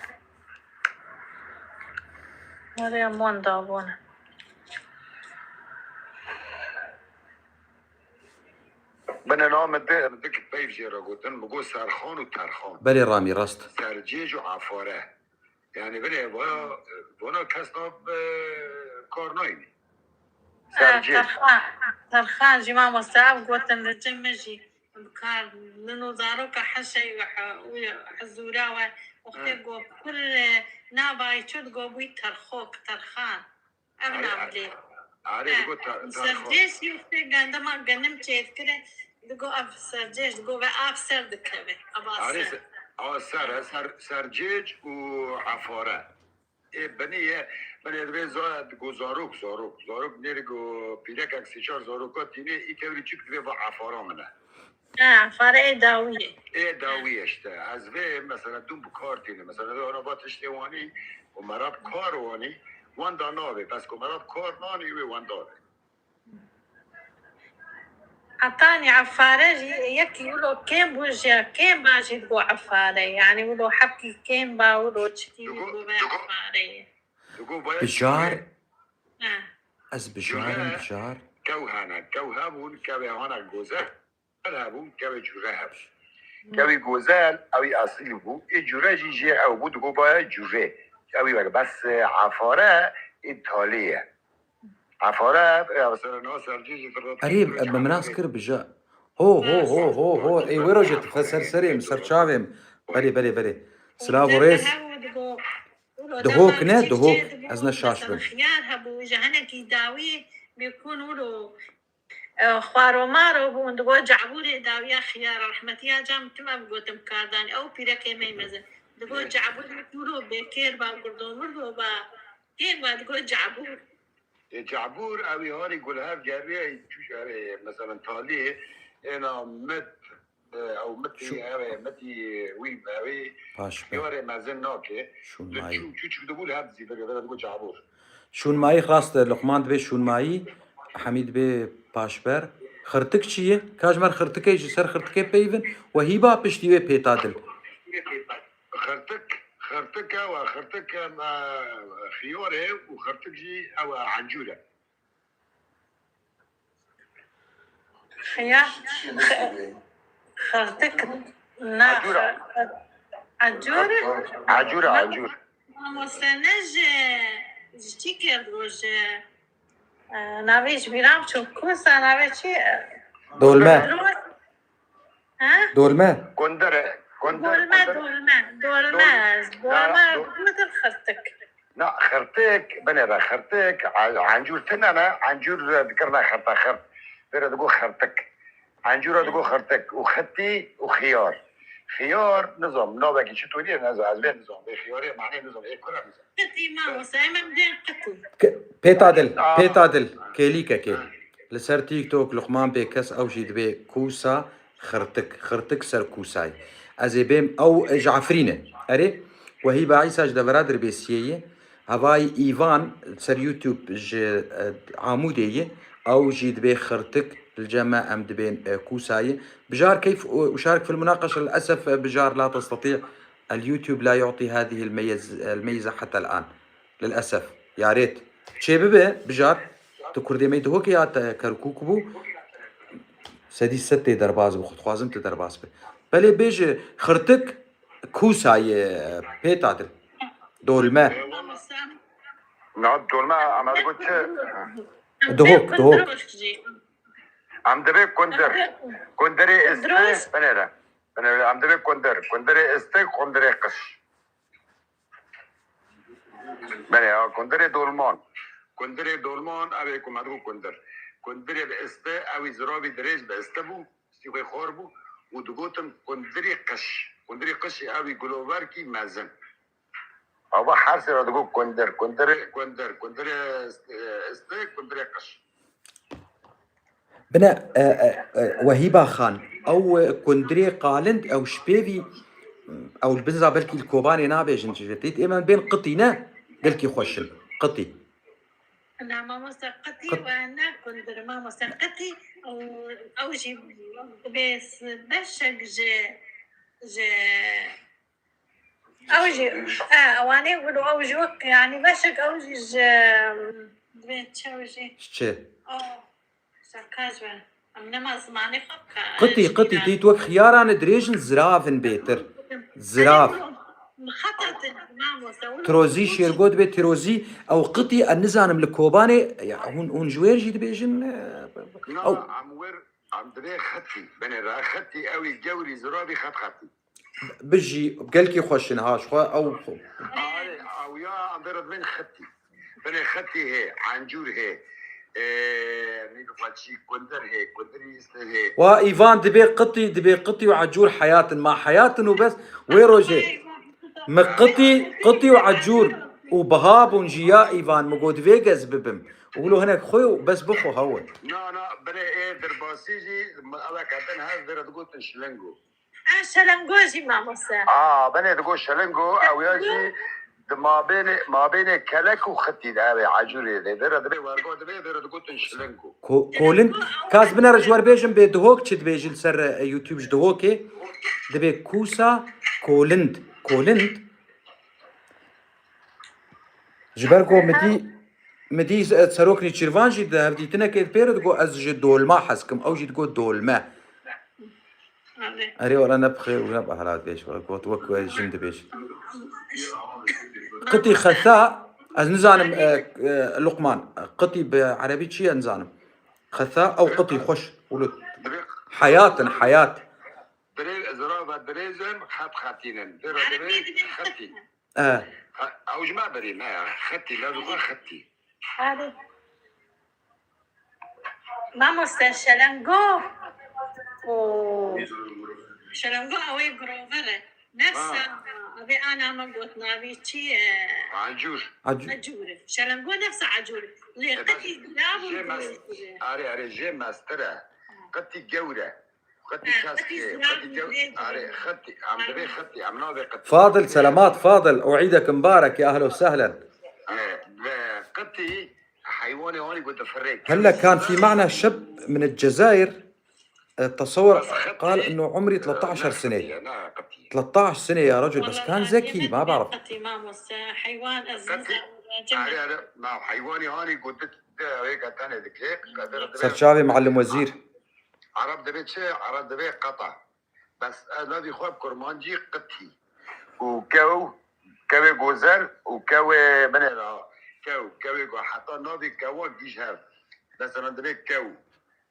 Erê, em wan dabûne. Binê na min di, min di ki peyv jê re gotin, min got Serxan û Terxan. Belê Ramî, rast. Sercêj û Efare. Yani bile vana, vana kes nav, e, kar nayni. Terxan, terxan jî mamoste ev gotin li cem me jî bi kar nin û zaroka heşey û he-, û hezûra we wextê go kur, e, navayî çû digo bûyî terxok, terxan. Ev nav lê. Arê digo ter-, terxok. Sercêş wextê gandema genim çêdikire digo ev sercêş digo ve av ser dikeve. Ava ser. Arê se-, a ser, ser, sercêç û efare. Ê binî ye, binê divê za-, digo zarok, zarok. Zarok nêrê go pîrekek sê çar zaroka tînê, î tevlî çik divê va efara min e. Ha, efare ê dawiyê. Ê dawiyê işte. Ez vê mesela dûm bi kar tînê. Mesela vê ona va tiştê wanî û mera bi kar wanî, wenda navê. Bes ku mera bi kar nanî wê wenda be. Hetanî efare jî yekî wilo kêm bû jî kêm ba jî digo efare. Yanî wilo hebkî kêm ba wilo çikî wî digo, digo, digo efare ye. Digo baya bijar. Cure. Ha. Ez bijarim, cure, bijar. Kew hene. Kew hebûn, kevê hana goze. Hebûn, kevê cure hebûn. Kevî gozel, ewî esîl bû. Ê cure jî jê ew bû, digo baya cure. Ewî wek bes, e, efare, ê talê ye. Efare, e, mesela no sercî jî firda. Erê, bi min nas kir bija. Ho, ho, ho, ho, ho. Ê wero jî tu ser serê min, ser çavê min. Belê, belê, belê. Silav û rêz. Dihok ne, dihok. Ez ne şaş bim. Xiyar hebû, ji henekî dawî bêkûn wilo. E, xwaro maro bûn, digo cabûrê dawiya xiyara, rehmetiya cam tim ev gotim kardan, ew pîrekê me mezin. Digo cabûr, wilo bêkêr ba, girdo mirdo ba, kêm ba, digo cabûr. Ê cabûr, ewî harî gulhev geriye, çû, ewê, mesela talî, êna mit, e, ew mitî, mitî, ewê, mitî wî, ewî, paş be, xiyarê mezin nake. Şûn mayî. Çû, çû, çû dibû li hev dizî, vere, vere, digo cabûr. Şûnmayî rast e, Luqman dibê şûnmayî, Hemî dibê paşber. Xirtik çi ye? Ka ji me re xirtikê ji ser xirtikê peyvin, wehîba piştî wê pêta dil. Xirtik, xirtik ew e, xirtik, em, e, xiyar e û xirtik jî ew e, encûr e. Xiyar, xi-, xirtik, na, ecûr e. Ecûr? Ecûr e, ecûr. Mamoste ne ji, ji çi kir ji, e, navê ji bîra çû, kusa navê çi? Dolme. Dolme. Ha? Dolme. Kundere, kunder, dolme, kunder. Dolme, dolme. Dolme, dolme, xirtik. Na, xirtik, binêre xirtik, a-, encûr tune ne, encûr dikirine xirta xirt. Vêre digo xirtik. Encûra digo xirtik û xitî û xiyar. Xiyar, nizam, navekî çi tûrî ye, nizam, ez vê nizam, vê xiyarê manê nizam, ê kura nizam. Xitî mamoste, em em dê xitî. Ke-, pêta dil, aa, pêta dil, kêlîkekê. Ha. Li ser TikTok Luqman Bêkes ew jî dibê kusa xirtik, xirtik ser kusayê. Ez ê bêm ew, e, ji Efrîn e. Erê, Wehîba Îsa ji devera Dirbêsiyê ye. Hevayî Îvan ser YouTube ji, e, Amûdê ye. Ew jî dibê xirtik, li cem me em dibên, e, kusa ye. Bijar keyf û, û şarik fil munaqeşe, lilesef, e, Bijar la testatî, el YouTube la yu'tî hadihi el meyez-, el meyze heta el an. Lilesef. Ya rêt. Çê bibe, Bijar. Tu kurdê me Dihokê ya te Kerkûk bû. Sedî sed tê derbas bû. Xwe dixwazim tu derbas be. Belê bêje xirtik, kusa ye, pêta dil. Dolme. Na dolme, em digo çi? Dihok, dihok. Em dibê kundir. Kundirê isti, binêre. Binêre, em dibê kundir. Kundirê isti, kundirê qiş. Belê, ha, kundirê dolman. Kundirê dolman, ev ê ku me digo kundir. Kundirê bi iste, ew ê ziravî dirêj bi iste bû, stî xwe xor bû û digotin kundirê qiş. Kundirê qişê ew ê guloverkî mezin. Ava her sê re digo kundir, kundirê. Kundir, kundirê iste, iste, kundirê qiş. Bine, e, e, e, Wehîba Xan, ew, e, kundirê qalind, ew ji pêvî, ew li bin za belkî li Kobanê nabêjin, ji têt ê me bên qitî ne, gelkî xweş in, qitî. Na, mamoste qitî. Qit- we ne kundir, mamoste qitî, ew, ew jî dibê s-, beşek ji, ji Ew jî, e, ewanê wilo ew jî wek, yanî beşek ew jî ji, divê çi ew jî? Ji çi? Oh, şaka ji we. Em nema zimanê xwe bike. Qitî, qitî, tît wek xiyaran e dirêj in, zirav in bêtir. Zirav. Erê, wilo, Xeta te, mamoste, hûn Tirozî, şêrgo dibe tirozî, ew qitî, ez nizanim li Kobanê, ya, hûn, hûn ji wêr jî dibêjin, e, Na, ew. Em wir, em dibê xetî, binê re xetî, ew ê gewrî ziravî xet xetî. Bijî, gelkî xweş in ha, ji xwe ew xwe. Arê, ew ya, em vê re dibên xetî. Binê xetî hê, encûr hê, e, nî bi xwe çî, kundir hê, kundirî îsli hê. Wa Îvan dibê qitî, dibê qitî û ecûr heyat in. Ma heyat in û bes wê rojê. Mi qitî, qitî û ecûr û biha bûn jî ya Îvan, mi got vê gez bibim. Û wilo hinek xwe û bes bixwe hewe. Na, na, binê ê dirbasî jî, ew e kedin her vê re digotin şilingo. Ha, şelengo jî mamoste. A, binê digo şelingo, ew ya jî di mabênê, mabênê kelek û xitî de, ew ê ecûrê de. Vê re dibê wergo dibê, vê re digotin şilingo. Ko-, kolin, kas binere ji wer bêjim bê dihok çi dibêjin ser, e, YouTube ji dihokê? Dibê kûsa kolind. Kolind. Ji ber ku min dî, min dî, e, Serok Nêçîrvan jî di hevdîtinekê pê re digot, ez ji dolma hez kim. Ew jî digot dolme. Erê. Erê, wala ne bi xêr û ne bi ehla dibêj, wala got wek we jin dibêj. Qitî xetha, ez nizanim, e, e, Luqman, qitî bi erebî çi ye nizanim. Xetha, ew qitî xweş, wilo. Heyat in, heyat. Dirê-, zirava dirêj in, xet xetîn in. Vê re dibê xetî. E. Ha, ew ji me berî me ya. Xetî, lewê xwe xetî. Erê. Mamoste, şelengo. O. Şelengo ew ê girover e. Nefsa, ha, ev ê ana me got navê çi ye? Acûr. Acû- Ecûr e. Şelengo nefsa ecûr e. Lê qitî bes gilav û jê mes-, girêtir e. Arê, arê, jê mestir e. Qitî gewr e. Xetî kesk ê, xetî kew, arê, xetî, em divê xetî, em navê qetî. Fadil, selamat, Fadil, û îdek mubarek, ya ehlen û sehlen. E, ve qetî, heywanê hanî ku difirê. هلا كان في معنا شاب من الجزائر، آه، تصور، قال إنه عمري ثلاثة عشر سنة. ثلاثة عشر سنة يا رجل، بس كان ذكي، ما بعرف. قتي ماموس، حيوان أزيز. قتي. عري، عري، ما حيواني هاني قلت لك، هيك تاني ذكي، قدر، قدر. سرچاوي معلم وزير. Ereb dibê çi? Ereb dibê qeta. Bes ez navî xwe bi kurmancî qitî. Û kew, kewê gozel û kewê binê re. Kew, kewê go-, heta navê kewan dîj hev. Mesela dibê kew.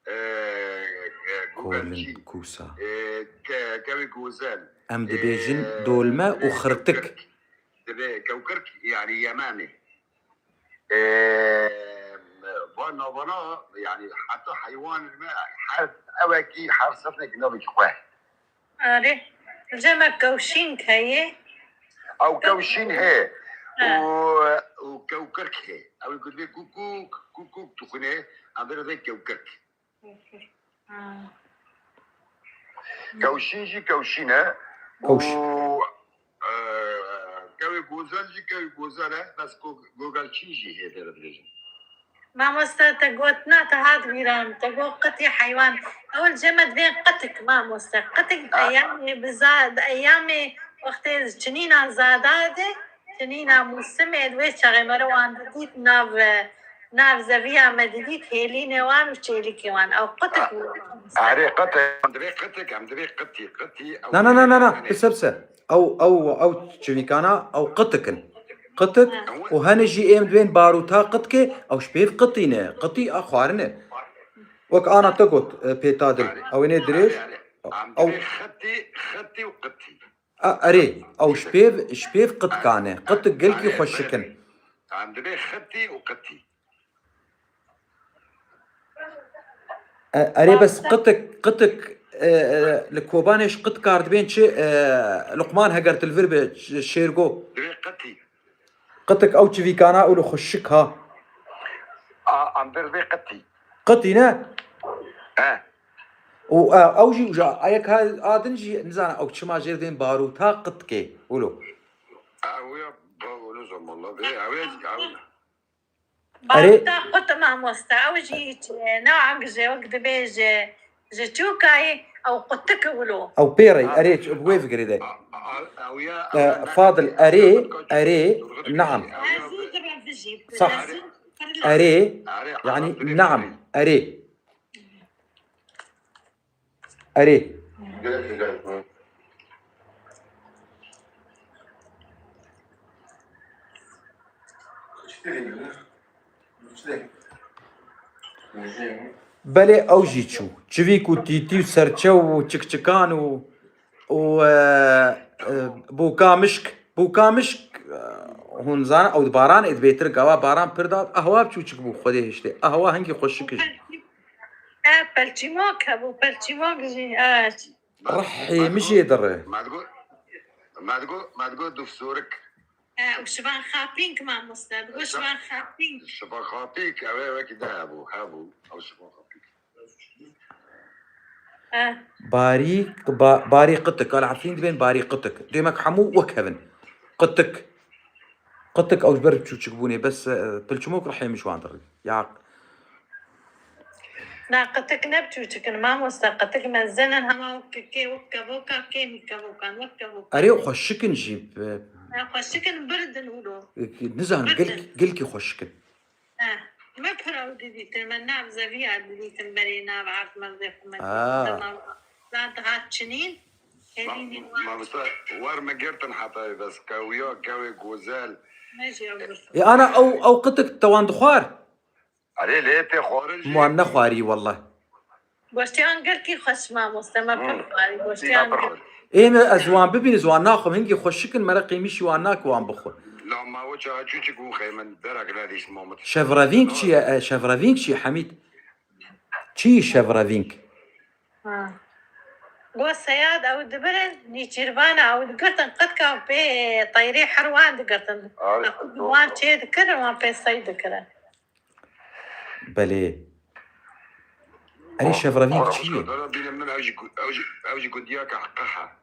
E, e, gogelçî. Kolin, kûsa. E, ke-, kewê gozel. Em dibêjin dolme û xirtik. Dibê kewkirk, yani yemamê. Ee, van navana, yani heta heywanên me her ewekî, her sifrekî navekî xwe. Arê. Li cem me kewşînk heye. Ew kewşîn heye. He. Û, û kewkirk heye. Ew ê ku dibê kûkûk, kûkûk dixwîne, em vê re dibê kewkirk. Ha. Kewşîn jî kewşîn e. Kewş. Û, e, kewê gozel jî kewê gozel e. Bes go-, gogelçîn jî hê vê re dibêjin. Mamoste, te gotina te hat bîra min. Te got qitî heywan. Ew li cem me dibên qitik, mamoste. Qitik di eyamê biza-, di eyamê wextê çinîna zada de, çinîna mûsimê, di wê çaxê me re wan didît nav, nav zeviya me didît hêlînê wan û çêlîkê wan. Ew qitik bû. Erê, qitik, em dibê qitik, em dibê qitî, qitî, ew Na, na, na, na, na, yanê. Bise, bise. Ew, ew, ew çivîkana, ew qitik in. Qitik Ha. û hene jî êm dibên barûta qitikê, ew ji pêv qitî ne. Qitî a xwarine. Wek ana te got, e, pêta dil. Ew ê nê dirêj. Erê, erê. Em Ew dibê xitî, xitî û qitî. A, erê, ew ji pêv, ji pêv qitikane. Qitik gelkî xweşik in. Em dibê xitî û qitî. E, erê, bes qitik, qitik, e, e, li Kobanê ji qitikar dibên çi, e, Luqman heger tu li vir be, ş-, şêrgo. Dibê qitî. Qitik ew çivîkana û li xweşik ha. A, em vir vê qitî. Qitî ne? He. Û, e, ew jî uca, ayek ha, adin jî, nizana, ew çima jêr dên barûta qitikê, wilo. Ew ya, ba, wilo zamanla vê, ew ya, ew ya. Erê. Barûta qut mamoste, ew jî hiç, e, ne ank ji wek dibê ji, ji çûkayê ew qutik wilo. Ew pê re, erê, bi wê fikirê de. A, a, ew ya, E, ew ya, Fadil, ne, erê, ne, erê, ne, naam. Ew ya, Ez zû dibe vijî. Sah. Ez zû qirla. Erê, erê, yani, erê, naam, erê. Erê. Belê ew jî çû. Çivîk û tîtî û serçe û çikçikan û, û, e, e, bûka mişk. Bûka mişk, e, hûn zanin ew di baran êd bêtir gava baran pir da. Ehwa çûçik bû Xwedê hiştê. Ehwa hingî xweşik jî. E, pelçîmak hebû, pelçîmak jî. E. Rihê min jê dire. Me digot, me digot, me digot dufsorik. E, û şivan xapînk mamoste. Digot şivan xapînk. Şivan xapînk, ew ê wekî de hebû, hebû. Ew şivan xapînk. E. Barî, ba-, barî qitik. Al Efrîn dibên barî qitik. Demek hemû wek hevin. Qitik. Qitik ew ji ber çûçik bûnê. Bes, e, pilçimok rihê min ji wan dirî. Ya Na, qitik ne biçûçik in, mamoste, qitik mezin in, hema wek kê, wek kevoka, kê mî kevokan, wek kevokan. Erê, xweşik in jî. Ya, xweşik in, bird in wilo. Nizanim, Bird gilk-, in. Gilkî xweşik in. He, me pir ew didîtin, me nav zeviya didîtin, berê nav erd mezê xwe me Ha. didîtin. Zat dihat çinîn, Ma-, hêdînî wan. Mamoste, wer me girtin heta bes, kewiya, kewê gozel. Me jî ew girtin. E, ana, ew, ew qitik te wan dixwar? Erê, lê tê xwarin jî. Wan nexwarî, wallah. Goştiyan girkî xweş mamoste, me pir Hmm. xwarî, Sîna goştiyan pir girkî. Xweş. Ê, me ez wan bibînim, ez wan naxwim, hingî xweşik in, me re qîmîşî wan nake wan bixwe. La ma we çawa çûçik û xeymin, derak nedîs mamit. Şevrevîng çi ye? E, şevrevîng çi ye, Hemîd? Çi ye şevrevîng? Ha. Go seyad ew dibirin, nîçîrvana ew digirtin, qitka pê teyrê herwan digirtin. Arê, Ew wan çê dikirin, wan pê sey dikirin. Belê. Erê, şevrevîng çi ye? Bîne min ew jî gu-, ew jî, ew jî gundiyaka qeha.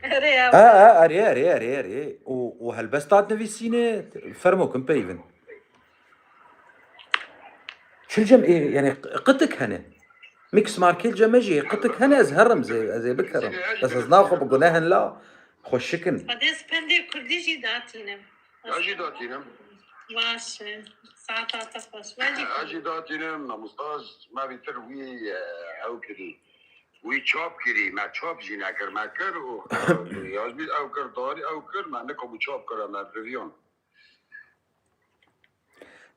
Erê, ew. A, a, erê, erê, erê, erê. Û, û helbesta dinivîsîne, fermo kin peyvin. Çil cem, e, yani, qitik hene. Mix markê cem jî, qitik hene, ez herim, ez ê, ez ê bikerim. Bes ez naxwe bi guneh in la, xweşik in. Xwedê ez pendê kurdî jî datînim. Ez jî datînim. Baş e. Saeta te xweş. Ez jî Ez jî datînim, mamosta, me vîtir wî, e, ew kirî. Wî çap kirî, me çap jî nekir, me kir û, e, yazmî ew kir, darî ew kir, me nikabû çap kir, me riviyan.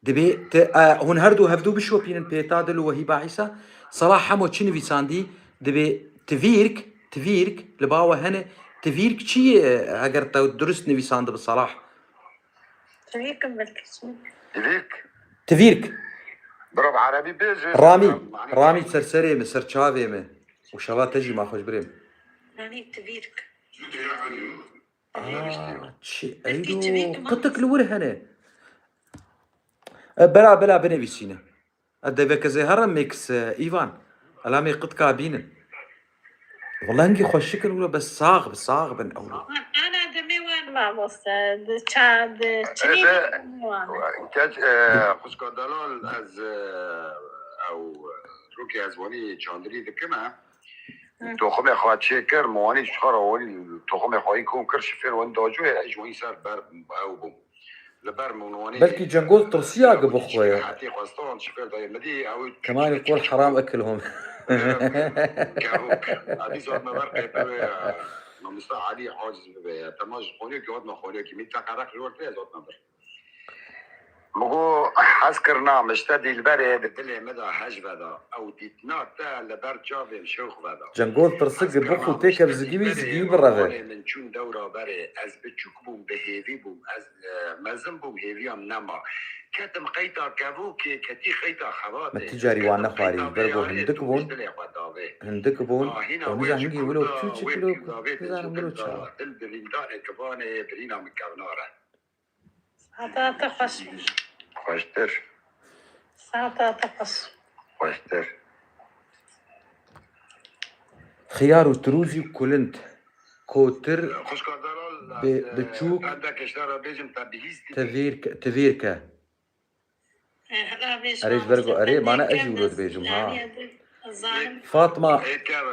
Dibê te, e, hûn her du hevdu bişopînin Pêta Dil û Wehîba Îsa. Salah hemo çi nivîsandî? Dibê tivîrk, tivîrk, li ba we hene. Tivîrk çi ye, e, eger te durist nivîsandibi Salah? Tivîrk in belkî çi? Tivîrk? Tivîrk. Bira bi erebî bêje. Ramî, Ramî ser serê min, ser çavê min. Û şeva te jî ma xweş birê min. Yanî tivîrk. Aa, çi? Belkî Eydo, çivîk ma- qitik li wir hene. E, bela, bela binivîsîne. E, deveke zê here mix, e, Îvan. Elamê qitka bînin. Wela hingî xweşik in wilo, bes sax bi, sax bin ewlo. Ana demê wan mamoste. Di ça-, di çinî E, de, wan. Keç, e, xwişka delal ez, e, ew, rokê ez wanî çandirî dikim, e. Hı. Toxumê xwe çêkir, min wanî ji xwe re wanî toxumê xwe yî kom kir, şifêr wanî dacû, ê ji wanî ser ber ew bûm. Li ber min wanî Belkî Cengoz tirsiya gi bixwe. Hetî xwestan şifêr dayê min dî, ew Kemalî qol heram ekil hom. Kevok. Adî zat me ber qeypewê, e, Mamosta Alî Aciz bibe ya. Tema ji xoniyekî hat me xoniyekî. Min teqerek ji wextê ez hat me bir. Min got, hez kirina min ji te dîlberê di dilê min de hej veda. Ew dîtina te li ber çavên şewq veda. Cengol tirsik Hez bi kirina xwe min têkev ji te zigî wî dîlberê zigî wî bireve. Malê min çûn dewra berê. Ez biçûk bûm, bi hêvî bûm. Ez, e, mezin bûm, hêviya min nema. Ketim qeyta kevokê, ketî qeyta xebatê. Me ti carî wan nexwarî, ji ber ku hindik bûn. Hindik bûn. Û niza hingî wilo çû çi kilo, nizanim wilo çawa. Dil birîndanê kivanê, birîna min kevnar e. Saeta te xweş. Xweştir. Saeta te xweş. Xweştir. Xiyar û tirûzî û kulind. Kotir Xwişka delal, bi-, e, biçûk. Em de keştara bêjim te bihîstî. Tivîrk-, tivîrke. Eh, Erê ji ber ku erê, mane ez jî wilo dibêjim, ha. Fatma,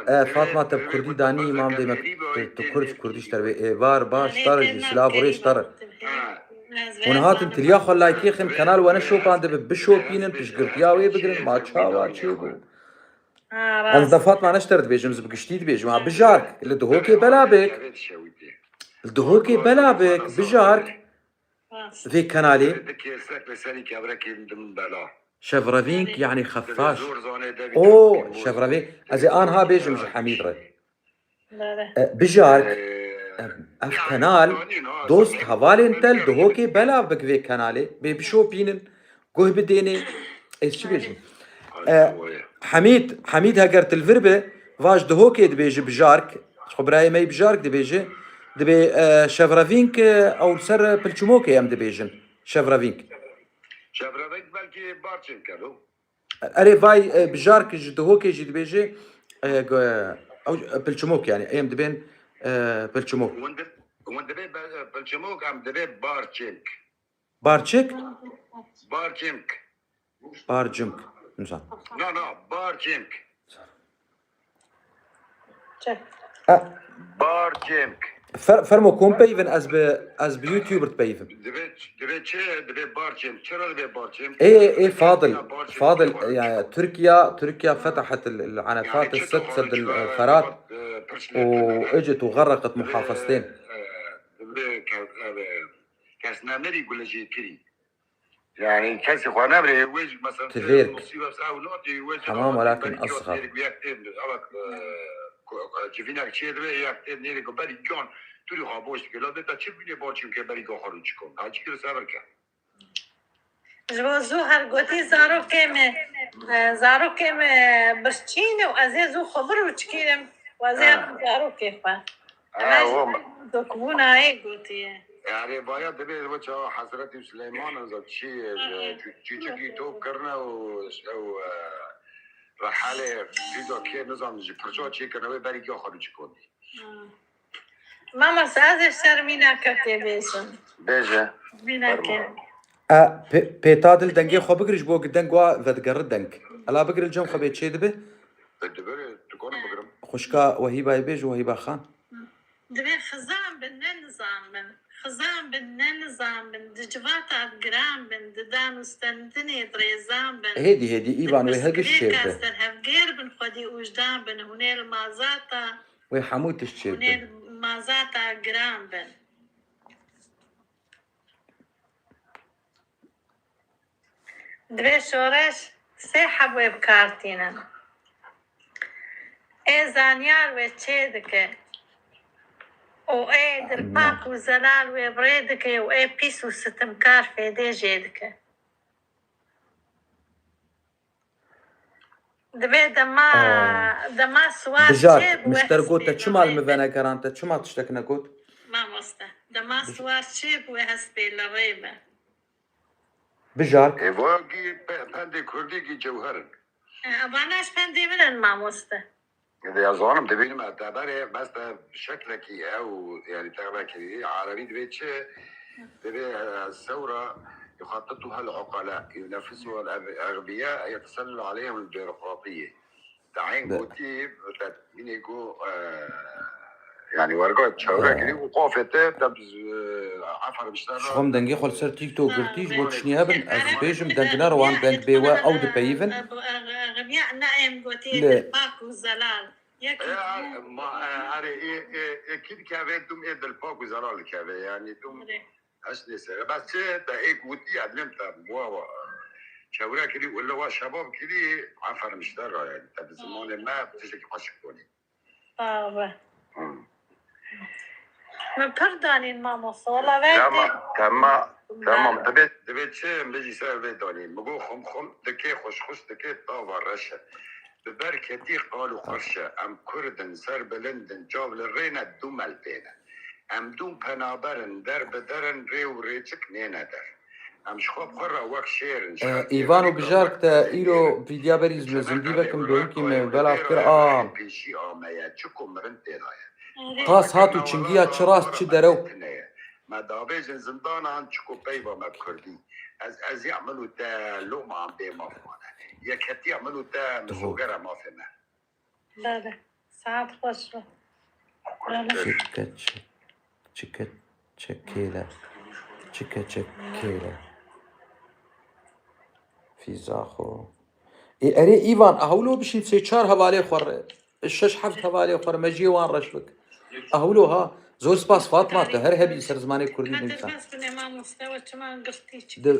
e, Fatma, te bi kurdî danî, mam dê me tu, tu kurd, kurdî ji te re bê. Êvar, baş, tar jî, silav û rêş tar. Hûn hatin tiliya xwe laykê xin, kanal we ne şopan dibe, bişopînin, piştgirtiya wê bigirin, ma çawa çêbû. Ez de Fatma ne ji te re dibêjim, ez bi giştî dibêjim, ha, bijark, li Dihokê bela bêk. Li Dihokê bela bêk, bijark. Rast. Vê kanalê. Dikê sek li serî kevrekê din bela. Şevrevînk, yanî xefaş. O, şevrevînk. Ez ê anha bêjim ji Hemîd re. Bere. E, bijark, e, ev kenal dost hevalên te li Dihokê belav bik vê kenalê. Bê bişopînin, guh bidênê. Ez çi bêjim? E, Hemîd, Hemîd heger tu li vir be, vaj Dihokê dibêje bijark. Xwe birayê me yî bijark dibêje. Dibê, e, şevrevînk, e, ew li ser Pilçimokê em dibêjin. Şevrevînk. Şevrevînk belkî barçin kelo. Erê vay, e, bijark ji Dihokê jî dibêje, e, go-, ew, e, Pilçimok yani. Em dibên, e, Pilçimok. Hûn di-, hûn dibê be-, e, Pilçimok, em dibê barçink. Barçik? Barçink. Barcimk. Nizam. No, no, barçink. Çek. E, Barçink. Fer-, fermo kom peyvin ez bi, ez bi YouTuber peyvim. Divê, divê çi? Divê barçink. Çira divê barçink? Ê, ê, Fadil, Fadil, yani, Türkiye, Türkiye fetahet el, el anafat el set sed el Ferat, u ecet u garraqet muhafaztên. Divê, divê, kes nemirî gulejê kirî. Yani kesî xwe nebirê, wê jî mesela Tivêrk. Musîbet ew notê, wê jî Tamam, welakin asxer. Yek tên, ava, e, ku, e, civînek çê dibe, yek tên nêrê ku berî giyan, tu rî xwe boş dike. La dê te çi bînê bor çimkê berî giya xwe rû çikon. Ha çi kir sever ke. Ji bo zû her gotî zarokê me, e, zarokê me birçîn û ez ê zû xwe bir û çikîrim. Wezî Ha. Zarokê xwe. Ha, Ev o ma- dokbûna ê gotiye. Yani vaya dibê bu çawa Hazreti Süleyman o çi, Hı hı. e, çi, çi, çi top kirine û, ew, e, rehalê Fîdo kê nizam ji pirça çê kirine wê berî giya xwe çikon. Hı. Mamoste, ez ê şermî nake tê bêjim. Bêje. Şermî nake. Fermo. E, pê-, pêta dil dengê xwe bigir ji bo deng wa vedigerî deng. Ela bigir li cem xwe bê çê dibe. Dibir, tu konim bigirim. Xwişka Wehîbayê bêje, Wehîba Xan. Divê xizan bin, ne nizam bin. Xizan bin, ne nizam bin. Di civata giran bin, di dan û stendinê dirêzan bin. Hêdî, hêdî, Îvan wê hege şêr be. Di pirsgirêka serhevgêr bin, xwedî ûjdan bin. Hûn ê li mazata Wê hemû tişt çêbin. Hûn ê mazata giran bin. Divê şoreş sê heb wê bi kar tînin. Ê zanyar wê çê dike û ê dilpak û zelal wê bi rê dike û ê pîs û sitimkar fêdê jê dike. Divê dema, Aa. dema siwar Bijar, çêbû, mişter got, te çima li min venegeran, te çima tiştek negot? Mamoste, dema Bij- siwar çêbû, hespê li rê be. Bijar. Ê, vagî pe-, pendê kurdî gî cewher in. E, evana ji pendê min in, mamoste. Ê, ez zanim, dibînim, e, te berê, bes te şeklekî ew, yani, te vekirî, erebî divê çi? Divê, e, sewra yuxatituha el-uqala, yunefisuha el-eğbiya, yetesellu aleyhim el-bürokratiye. Te hên Be- gotî, te yine got, e, yani, werga çewre Be- kirî û qafê te, te biz, e, afermişler Ji xwe em dengê xwe li ser TikTok girtî, ji bo tiştnî hebin, ez bêjim, deng nero wan deng bê we, ew dipeyivin. Eğbiya ne em gotî, Lê- dilpak û zelal. Yek E, ma, e, erê, ê, ê, ê, kî dikeve, dûm ê dilpak û zelal dikeve, yani dûm Erê. Eş neyse. Bes çi, te ê gotî, ez lêm te, wa, wa, çewre kirî, û li wa şebab kirî, afermişler ra, yani. Te bi zimanê me, tiştekî xweşik konî. Sağ ol. Hı. Min pir danîn, mamoste. Wala ver Tamam, tê- tamam, Tamam. tamam. Divê, divê çi, em bijî ser vê danîn. Min got, xum xum dike, xuş xuş dike, tava reş e. Bi ber ketî qal û qirş e. Em kurd in, ser bilind in, çav li rê ne, dûm el pê ne. Em dûm penaber in, der bi der in, rê û rêçik nêne der. Em ji xwe bi xwe re wek şêr in, Ee, şer Îvan û Bijark te îro vîdya berî ji min zindî vekim, bêhikî me belav kir, a. Pêşî ameye, çiko mirin tê de ye. Qas hat û çingiya çi rast çi derew. Me davêjin zindanan çiko peyva me bi kurdî. Ez, ez ya min û te loma em bê maf mane. Yeketiya min û te misogera mafê me. Bele. Saet xweş be. Bele. Çike çek, çike çek kêle. Çike çek kêle. Fîza xwe. Ê, erê Îvan, a hewlo bişîn sê çar hevalê xwe re, şeş heft hevalê xwe re, me jê wan reş bik. A hewlo ha, Zor spas Fatma, tu her hebî ser zimanê kurdî dinivîsan. Dest bine mamoste, we çima girtî çi? Di, e,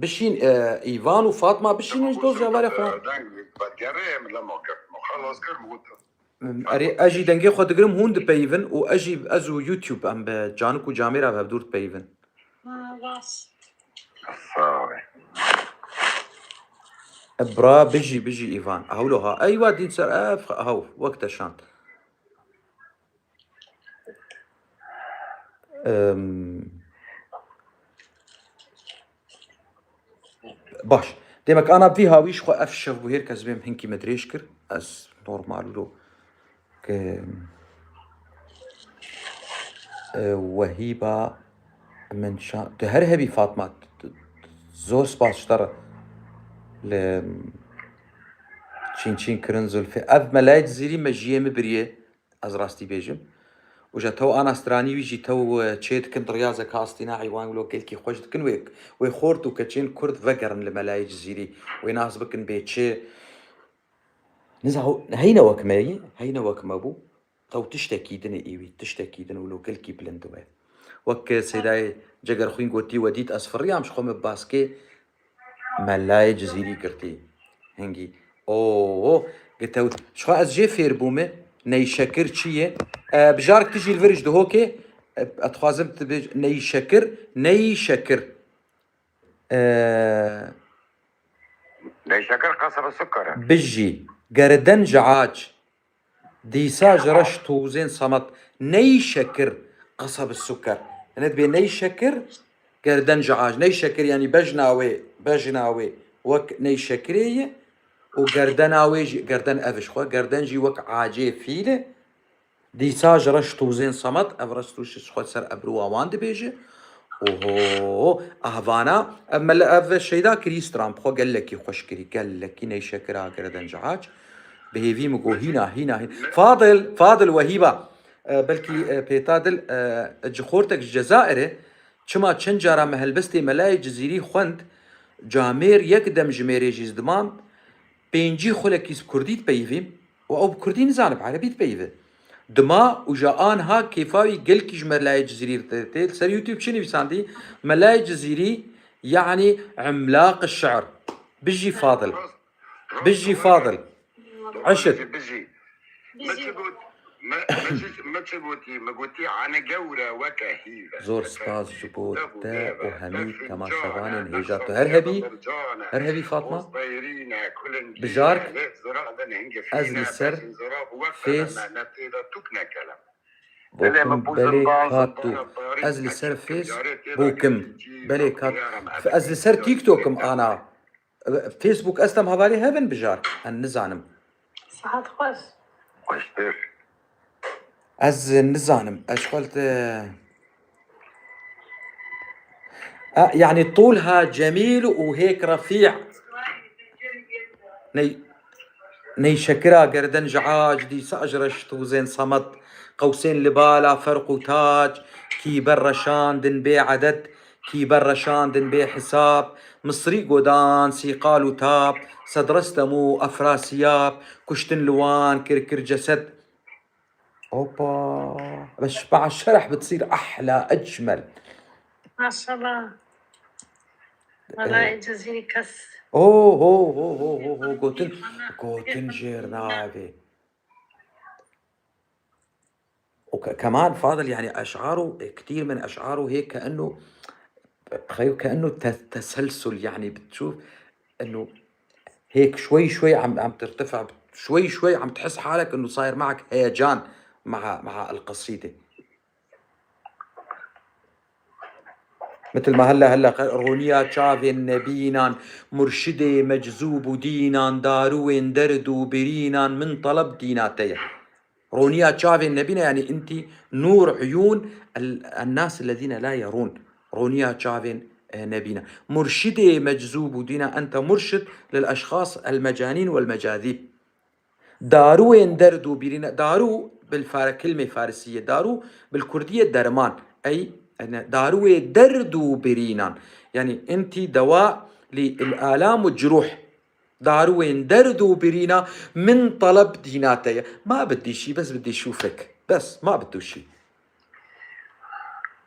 bişîn, e, Îvan û Fatma bişînin ji dost cevarê xwe. Deng vedgerê min lema kir, min xelas kir, min got. Erê, ez jî dengê xwe digirim, hûn dipeyivin û ez jî, ez û YouTube em bi canik û camêra bi hevdûr dipeyivin. Ma rast. Sağ ol. Bra, bijî, bijî Îvan. Hewlo ha. Eywa dîn ser ev, haw, wek te şand. Em, baş. Demek ana vî hawî ji xwe ev şev bû, her kes bêm hinkî me dirêj kir. Ez normal lo ke, e, Wehîba min şa-, tu her hebî Fatma, tu, tu, zor spas ji te re. Li çîn çîn kirin Zulfî. Ev Melayê Cizîrî me jiyê min biriye. Ez rastî bêjim. Û ji tew ana stranî wî jî tew, e, çê dikin, di riyazeke astîna heywan wilo gelkî xweş dikin, wê, wê xort û keçên kurd vegerin li Melayê Cizîrî. Wê nas bikin bê çi. Niza, heyne wek me yî, heyne wek me bû. Tew tiştekî din e î wî, tiştekî din wilo gelkî bilind we. Wek, e, Seydayê Cegerxwîn gotî, we dît ez firiyam ji xwe min baskê Melayê Cizîrî girtî. Hingî. Oo, gitew. Ji xwe ez jê fêr bûme. Neyşekir çi ye? E, bijark tu jî li vir ji dihokê. E, ez dixwazim tu bêj-, neyşekir, neyşekir. E, Neyşekir qasaba sukar e. Bijî. Gerden ji ac. Dîsa ji reş tûzên semed ney şekir qeseb suker. Hine dibê ney şekir, gerden ji ac. Ney şekir, yanî bejna wê, bejna wê wek ney şekirê ye û gerdena wê jî, gerden ev ji xwe, gerden jî wek acê fîl e. Dîsa ji reş tûzên semed, ev reş tûz ji xwe ser ebruwa wan dibêje. Oho, ahvana, ev mele, ev şeyda kirî stran, bi xwe gelekî xweş kirî, gelekî ney şekira gerden ji ac. Bi hêvî min got, hîna, hîna, hîna. Fadil, Fadil Wehîba. E, belkî, e, Pêta Dil, e, ji xortek ji Cezayirê, çima çend cara me helbestê Melayê Cizîrî xwend, camêr yek dem ji mêrê jî zidiman, pêncî xulekî bi kurdî dipeyivîm û ew bi kurdî nizane, bi erebî dipeyive. Dima û ja anha kêfa wî gelkî ji Melayê Cizîrî re tê. Li ser YouTube çi nivîsandî? Melayê Cizîrî, yanî emlaq şi'r. Bijî Fadil. Bijî Fadil. Eşit. Bijî. Me çi got? Me, me çi, me çi gotî? Me gotî, ane gewre weke hîv e. Zor spas ji bo te û hemî temaşevanên hêja. Tu her hebî, her hebî Fatma. Bijark, ez li ser Fês bokim, belê kat tu. Ez li ser Fês bokim, belê kat. Ez li ser TikTokim ana. Facebook ez tem hevalê hevin bijark. En nizanim. Saet xweş. Xweştir. Ez nizanim. Ez xwe li te-, A, yanî Tolha Cemîl û hêk Refî. Ney, ney şekira gerden ji ac, dîsa ji reş tûzên semed, qewsên li bala ferq û tac, kî ber reşandin bê eded, kî ber reşandin bê hisab, Misrî godan sîqal û tab, Sedrestem û Efrasiyab, kuştin li wan kir kir cesed. Opa, bes ma'a şerh bitsîr ahla ecmel. Maşallah. Wala Cizîrî kes. Ho, ho, ho, ho, ho, ho, gotin, gotin jêr navê. û ke-, keman Fadil, yani, eş'aru, e, كتير من أشعاره هيك كأنه، تخيل كأنه ت-، تسلسل، يعني، بتشوف إنه هيك شوي شوي عم، عم ترتفع، شوي شوي عم تحس حالك إنه صاير معك هيجان مع، مع القصيدة. متل ما هلأ، هلأ خ-، رونيا تشافين نبينان، مرشدي مجذوب دينان، داروين دردو برينان، من طلب ديناتيه. رونيا تشافين نبينا، يعني أنت نور عيون ال-، الناس الذين لا يرون. رونيا تشافين، آه، نبينا. مرشدي مجذوب دينا، أنت مرشد للأشخاص المجانين والمجاذيب. داروين دردو برينا، دارو بالفار-، كلمة فارسية، دارو بالكردية درمان. أي، يعني، داروي دردو برينان. يعني، أنت دواء للآلام والجروح. داروين دردو برينا من طلب ديناتيا. ما بدي شي، بس بدي شوفك. بس، ما بدو شي.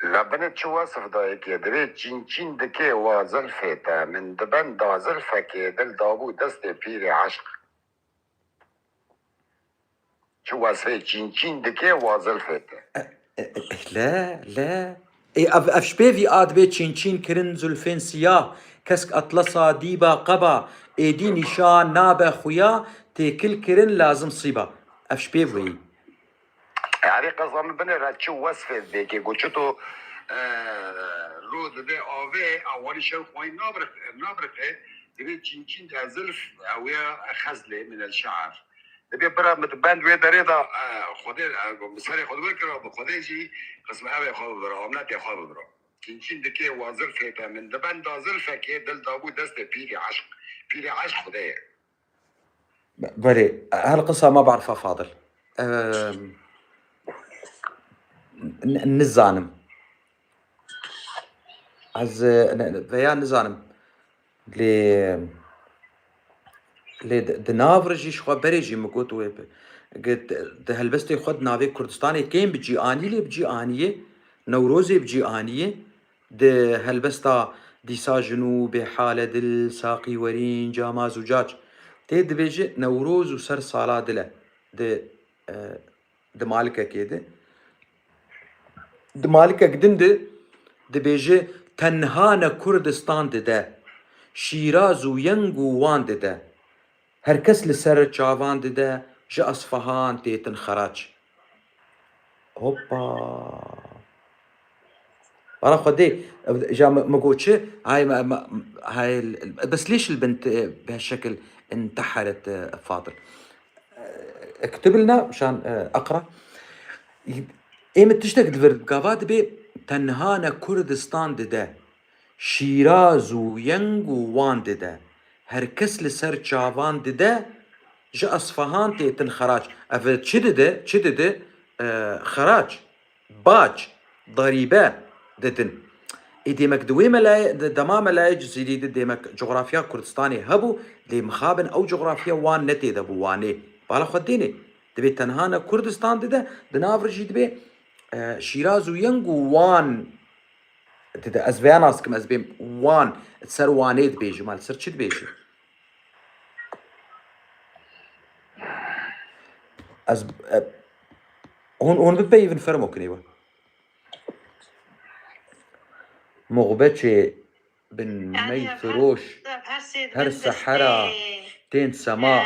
La binê çi wesf dayikê, divê çîn çîn dikê wa zilfê te, min diben da zilfekê dil dabû destê pîrê eşq. Çi wesfê çîn çîn dikê wa zilfê te. E, e, e, le, le. Ê, ev, ev ji pê vî a dibê çîn çîn kirin zulfên siyah, kesk atlasa dîba qeba, êdî nîşan nabe xuya, têkil kirin lazim sîba. Ev ji pê vî. Erê qeza min binêre çi wesfê dibê kê ku çito, e, ro dide avê, a warî şew xwayî nabiriq-, nabiriqe, dibê çîn çîn de zilf, ew ya xezlê min el şe'er. Dibê bira min bend wê derê de, e, Xwedê, e, bi serê xwe dibir kira, bi Xwedê jî qisme evê xwe bibira, omnetê xwe bibira. Çîn çîn dikê wa zilfê te, min dibenda zilfekê dil dabû destê pîrê eşq. Pîrê eşq Xwedê ye. Belê, hel qisa ma bi'erfa Fadil. Em, n-, nizanim. Ez, e, ne, ne, veya nizanim. Lê, lê di, di nav re jî ji xwe berê jî min got wê bi, gi-, di, di helbestê xwe di navê Kurdistanê kêm bi cî anî lê bi cî aniyê, Newrozê bi cî aniyê, di helbesta dîsa jinû, bêhale dil, saqî werîn, cama zûcac. Tê dibêje Newroz û ser sala dil e. Di, e, di malikekê de. Di malikek din de dibêje, tenha ne Kurdistan dide, Şîraz û Yeng û Wan dide. Her kes li ser çavan dide, ji Asfahan têtin xerac. Hoppa. Bara Xwedê, ja mi, mi got çi? Hay, me, me, hay, bes lêş li bin te, bi şekil inteheret, e, Fadil. E, اكتب لنا مشان, e, اقرا. Ê min tiştek di vir gava dibê tenha ne Kurdistan dide, Şîraz û Yeng û Wan dide. Her kes li ser çavan dide, ji Asfahan têtin xerac. Ev çi dide? Çi dide? E, xerac, bac, darîbe didin. Ê demek di wê melayê, di dema Melayê Cizîrî de demek cografya Kurdistanê hebû, lê mixabin ew cografya wan ne tê de bû, Wanê. Bala xwe dênê. Dibê tenha ne Kurdistan dide, di nav re jî dibê, e, Şîraz û Yeng û Wan dide. Ez vêya nas dikim, ez bêm Wan, ser Wanê dibêjim, li ser çi dibêjim? Ez, e, hûn, hûn bipeyivin fermo kinê we. Muxbeçê bin mey firoş her sehera tên sema,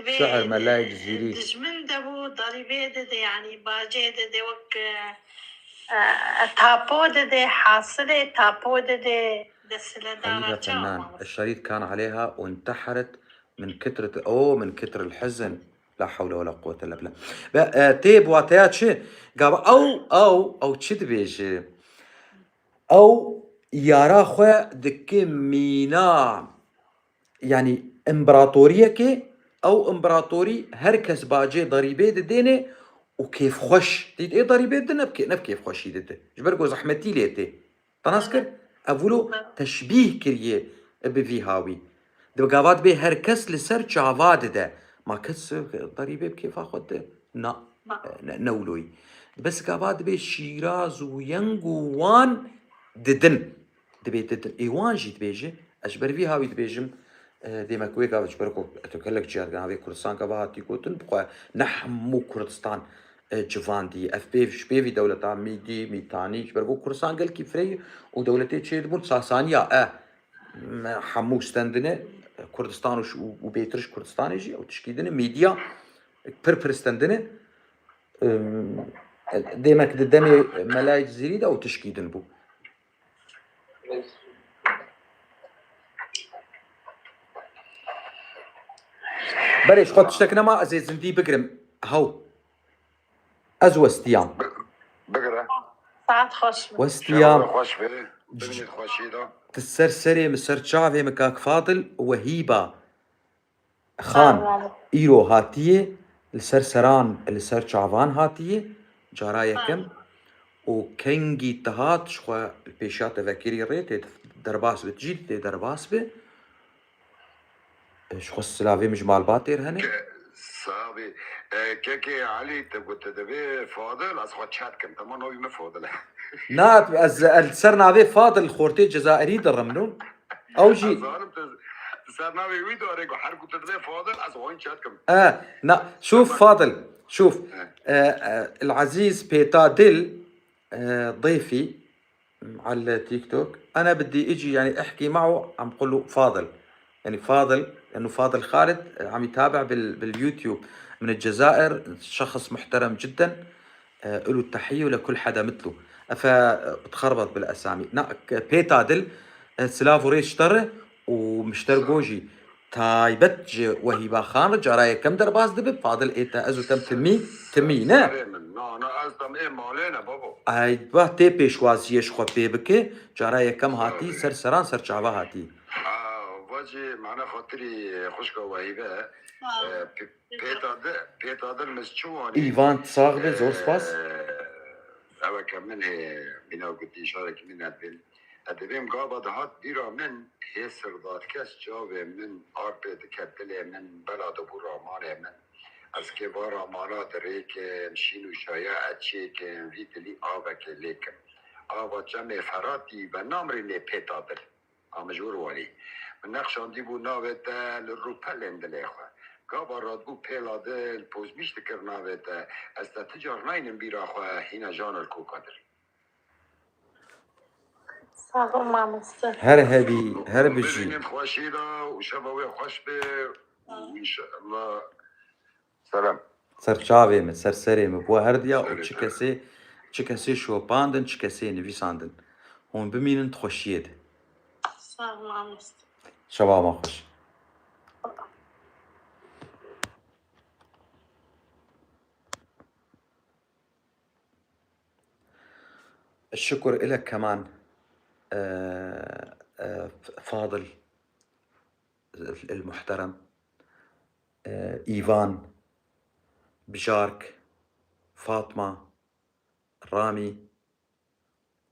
şiir Melayê Cizîrî. Dijmin de bû, darîbê de de, yanî bacê de de wek, e, e, tapo de de, hasilê tapo de de, de siledara çawa. الشريط كان عليها وانتحرت من كترة، أوه، من كتر الحزن. لا حول ولا قوة إلا بالله. Be, e, tê bi wateya çi? Gava ew, ew, ew çi dibêje? Ew yara xwe dike mîna, yanî împaratoriyekê, ew împaratorî her kes bacê darîbê didêne û kêfxweş. Dît ê darîbê dide ne bi kê-, ne bi kêfxweşî dide. Ji ber ku zehmetî lê tê. Te nas kir? Ev wilo teşbîh kiriye bi vî hawî. Di gava dibê her kes li ser çava dide. Ma kes, e, darîbê bi kêfa xwe dide? Na. Na. E, ne, ne wilo yî. Bes gava dibê Şîraz û Yeng û Wan didin. Dibê didin. Ê Wan jî dibêje. Ez ji ber vî hawî dibêjim, e, dêmek wê gava ji ber ku tu gelek cihar navê Kurdistan gava hatî gotin, bi xwe ne hemû Kurdistan e, civandî. Ev pêv, ji pêvî dewleta Mîdî, Mîtanî, ji ber ku Kurdistan gelkî fireyî û dewletê çêdibûn, Sasaniya, e, me hemû stendine, Kurdistan û ş-, û, û bêtir ji Kurdistanê jî, ew tişkî dine, Mîdiya pir pir stendine. Em, demek di demê Melayê Cizîrî de ew tişkî din bû. Berê, ji xwe tiştek nema, ez ê zindî bigirim. Hew. Ez westiyam. Bi-, bigire. Saet xweş be. Westiyam. Şev xweş be. Bimînî xweşî de. Ti ser serê min, ser çavê min, kak Fadil, Wehîba Xan, îro hatiye, li ser seran, li ser çavan hatiye, cara yekem û kengî tihat ji xwe li pêşiya te vekirî rê tê derbas be, tu jî tê derbas be. Ji xwe silavê min ji malbatê re hene. Abi, e, kekê Elî, te got te divê Fadil, ez xwe çet kim. Dema navî min Fadil e. Na, ez, ez ser navê Fadil xortê Cezayirî dirimnû. Ew jî. Ez zanim tu, tu ser navê wî darê ku her ku tu divê Fadil, ez xwe çet kim. E, na, şûf Fadil, şûf. E, e, El-Ezîz Pêta Dil, e, ضيفي على تيك توك. أنا بدي إجي يعني أحكي معه، عم قول له فاضل. يعني فاضل، لأنه فاضل خالد عم يتابع بال-، باليوتيوب من الجزائر، شخص محترم جدًا. آه، له التحية ولكل حدا مثله. فبتخربط بالأسامي. نا، ك-، Pêta Dil, آه، silav û rêz ji te re û min ji te re got jî. Taybet ji Wehîba Xan re cara yekem derbas dibe, Fadil ê te ez û te em timî, timî ne? Serê min, na, na, ez dem ê malê ne, babo. Ay, va tê pêşwaziyê ji xwe pê bike, cara yekem hatî, ser seran ser çava hatî. Ha, va jî mana xatirî xwişka Wehîbe, e, Pê-, Pêta Dil, Pêta Dil min çi wanî? Îvan, tu sax be, zor spas. E, eweke min hê, bîna gotî, şarekî min nedibin. Ez dibêm gava dihat bîra min, hê sirdatkes çavê min, arpê dike dilê min, bela dibû ramanê min. Ez kê va ramana dirêkim, şîn û şaya ez çêkim, vî dilî avekê lêkim. Ava çemê Feratî venamrînê Pêta Dil. A mijûr wanî. Min nexşandî bû navê te li rûpelên dilê xwe. Gava radibû Pêla Dil, pozmîş dikir navê te. Ez te ti car naynim bîra xwe, hîna jano li koka dil. Sağ ol mamoste. Her hebî, her bijî. Bibînin xweşî de û şeva wê xweş be û înşallah. Selam. Ser çavê min, ser serê min. Bo her diya û çi kesê, çi kesê şopandin, çi kesê nivîsandin. Hûn bimînin di xweşiyê de. Sağ ol mamoste. Şeva me xweş. الشكر إلك كمان، آه، آه، فاضل المحترم، آه، إيفان، بجارك، فاطمة، رامي،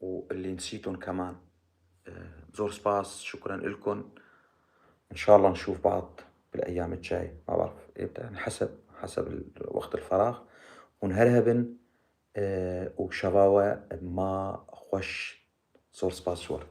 واللي نسيتهم كمان. آه، زور سباس، شكرًا إلكم. إن شاء الله نشوف بعض بالأيام الجاية. ما بعرف إمتى، يعني حسب، حسب ال-، وقت الفراغ. ونهرهبن، آه، وشباوة ما خوش. زور سباس شوال.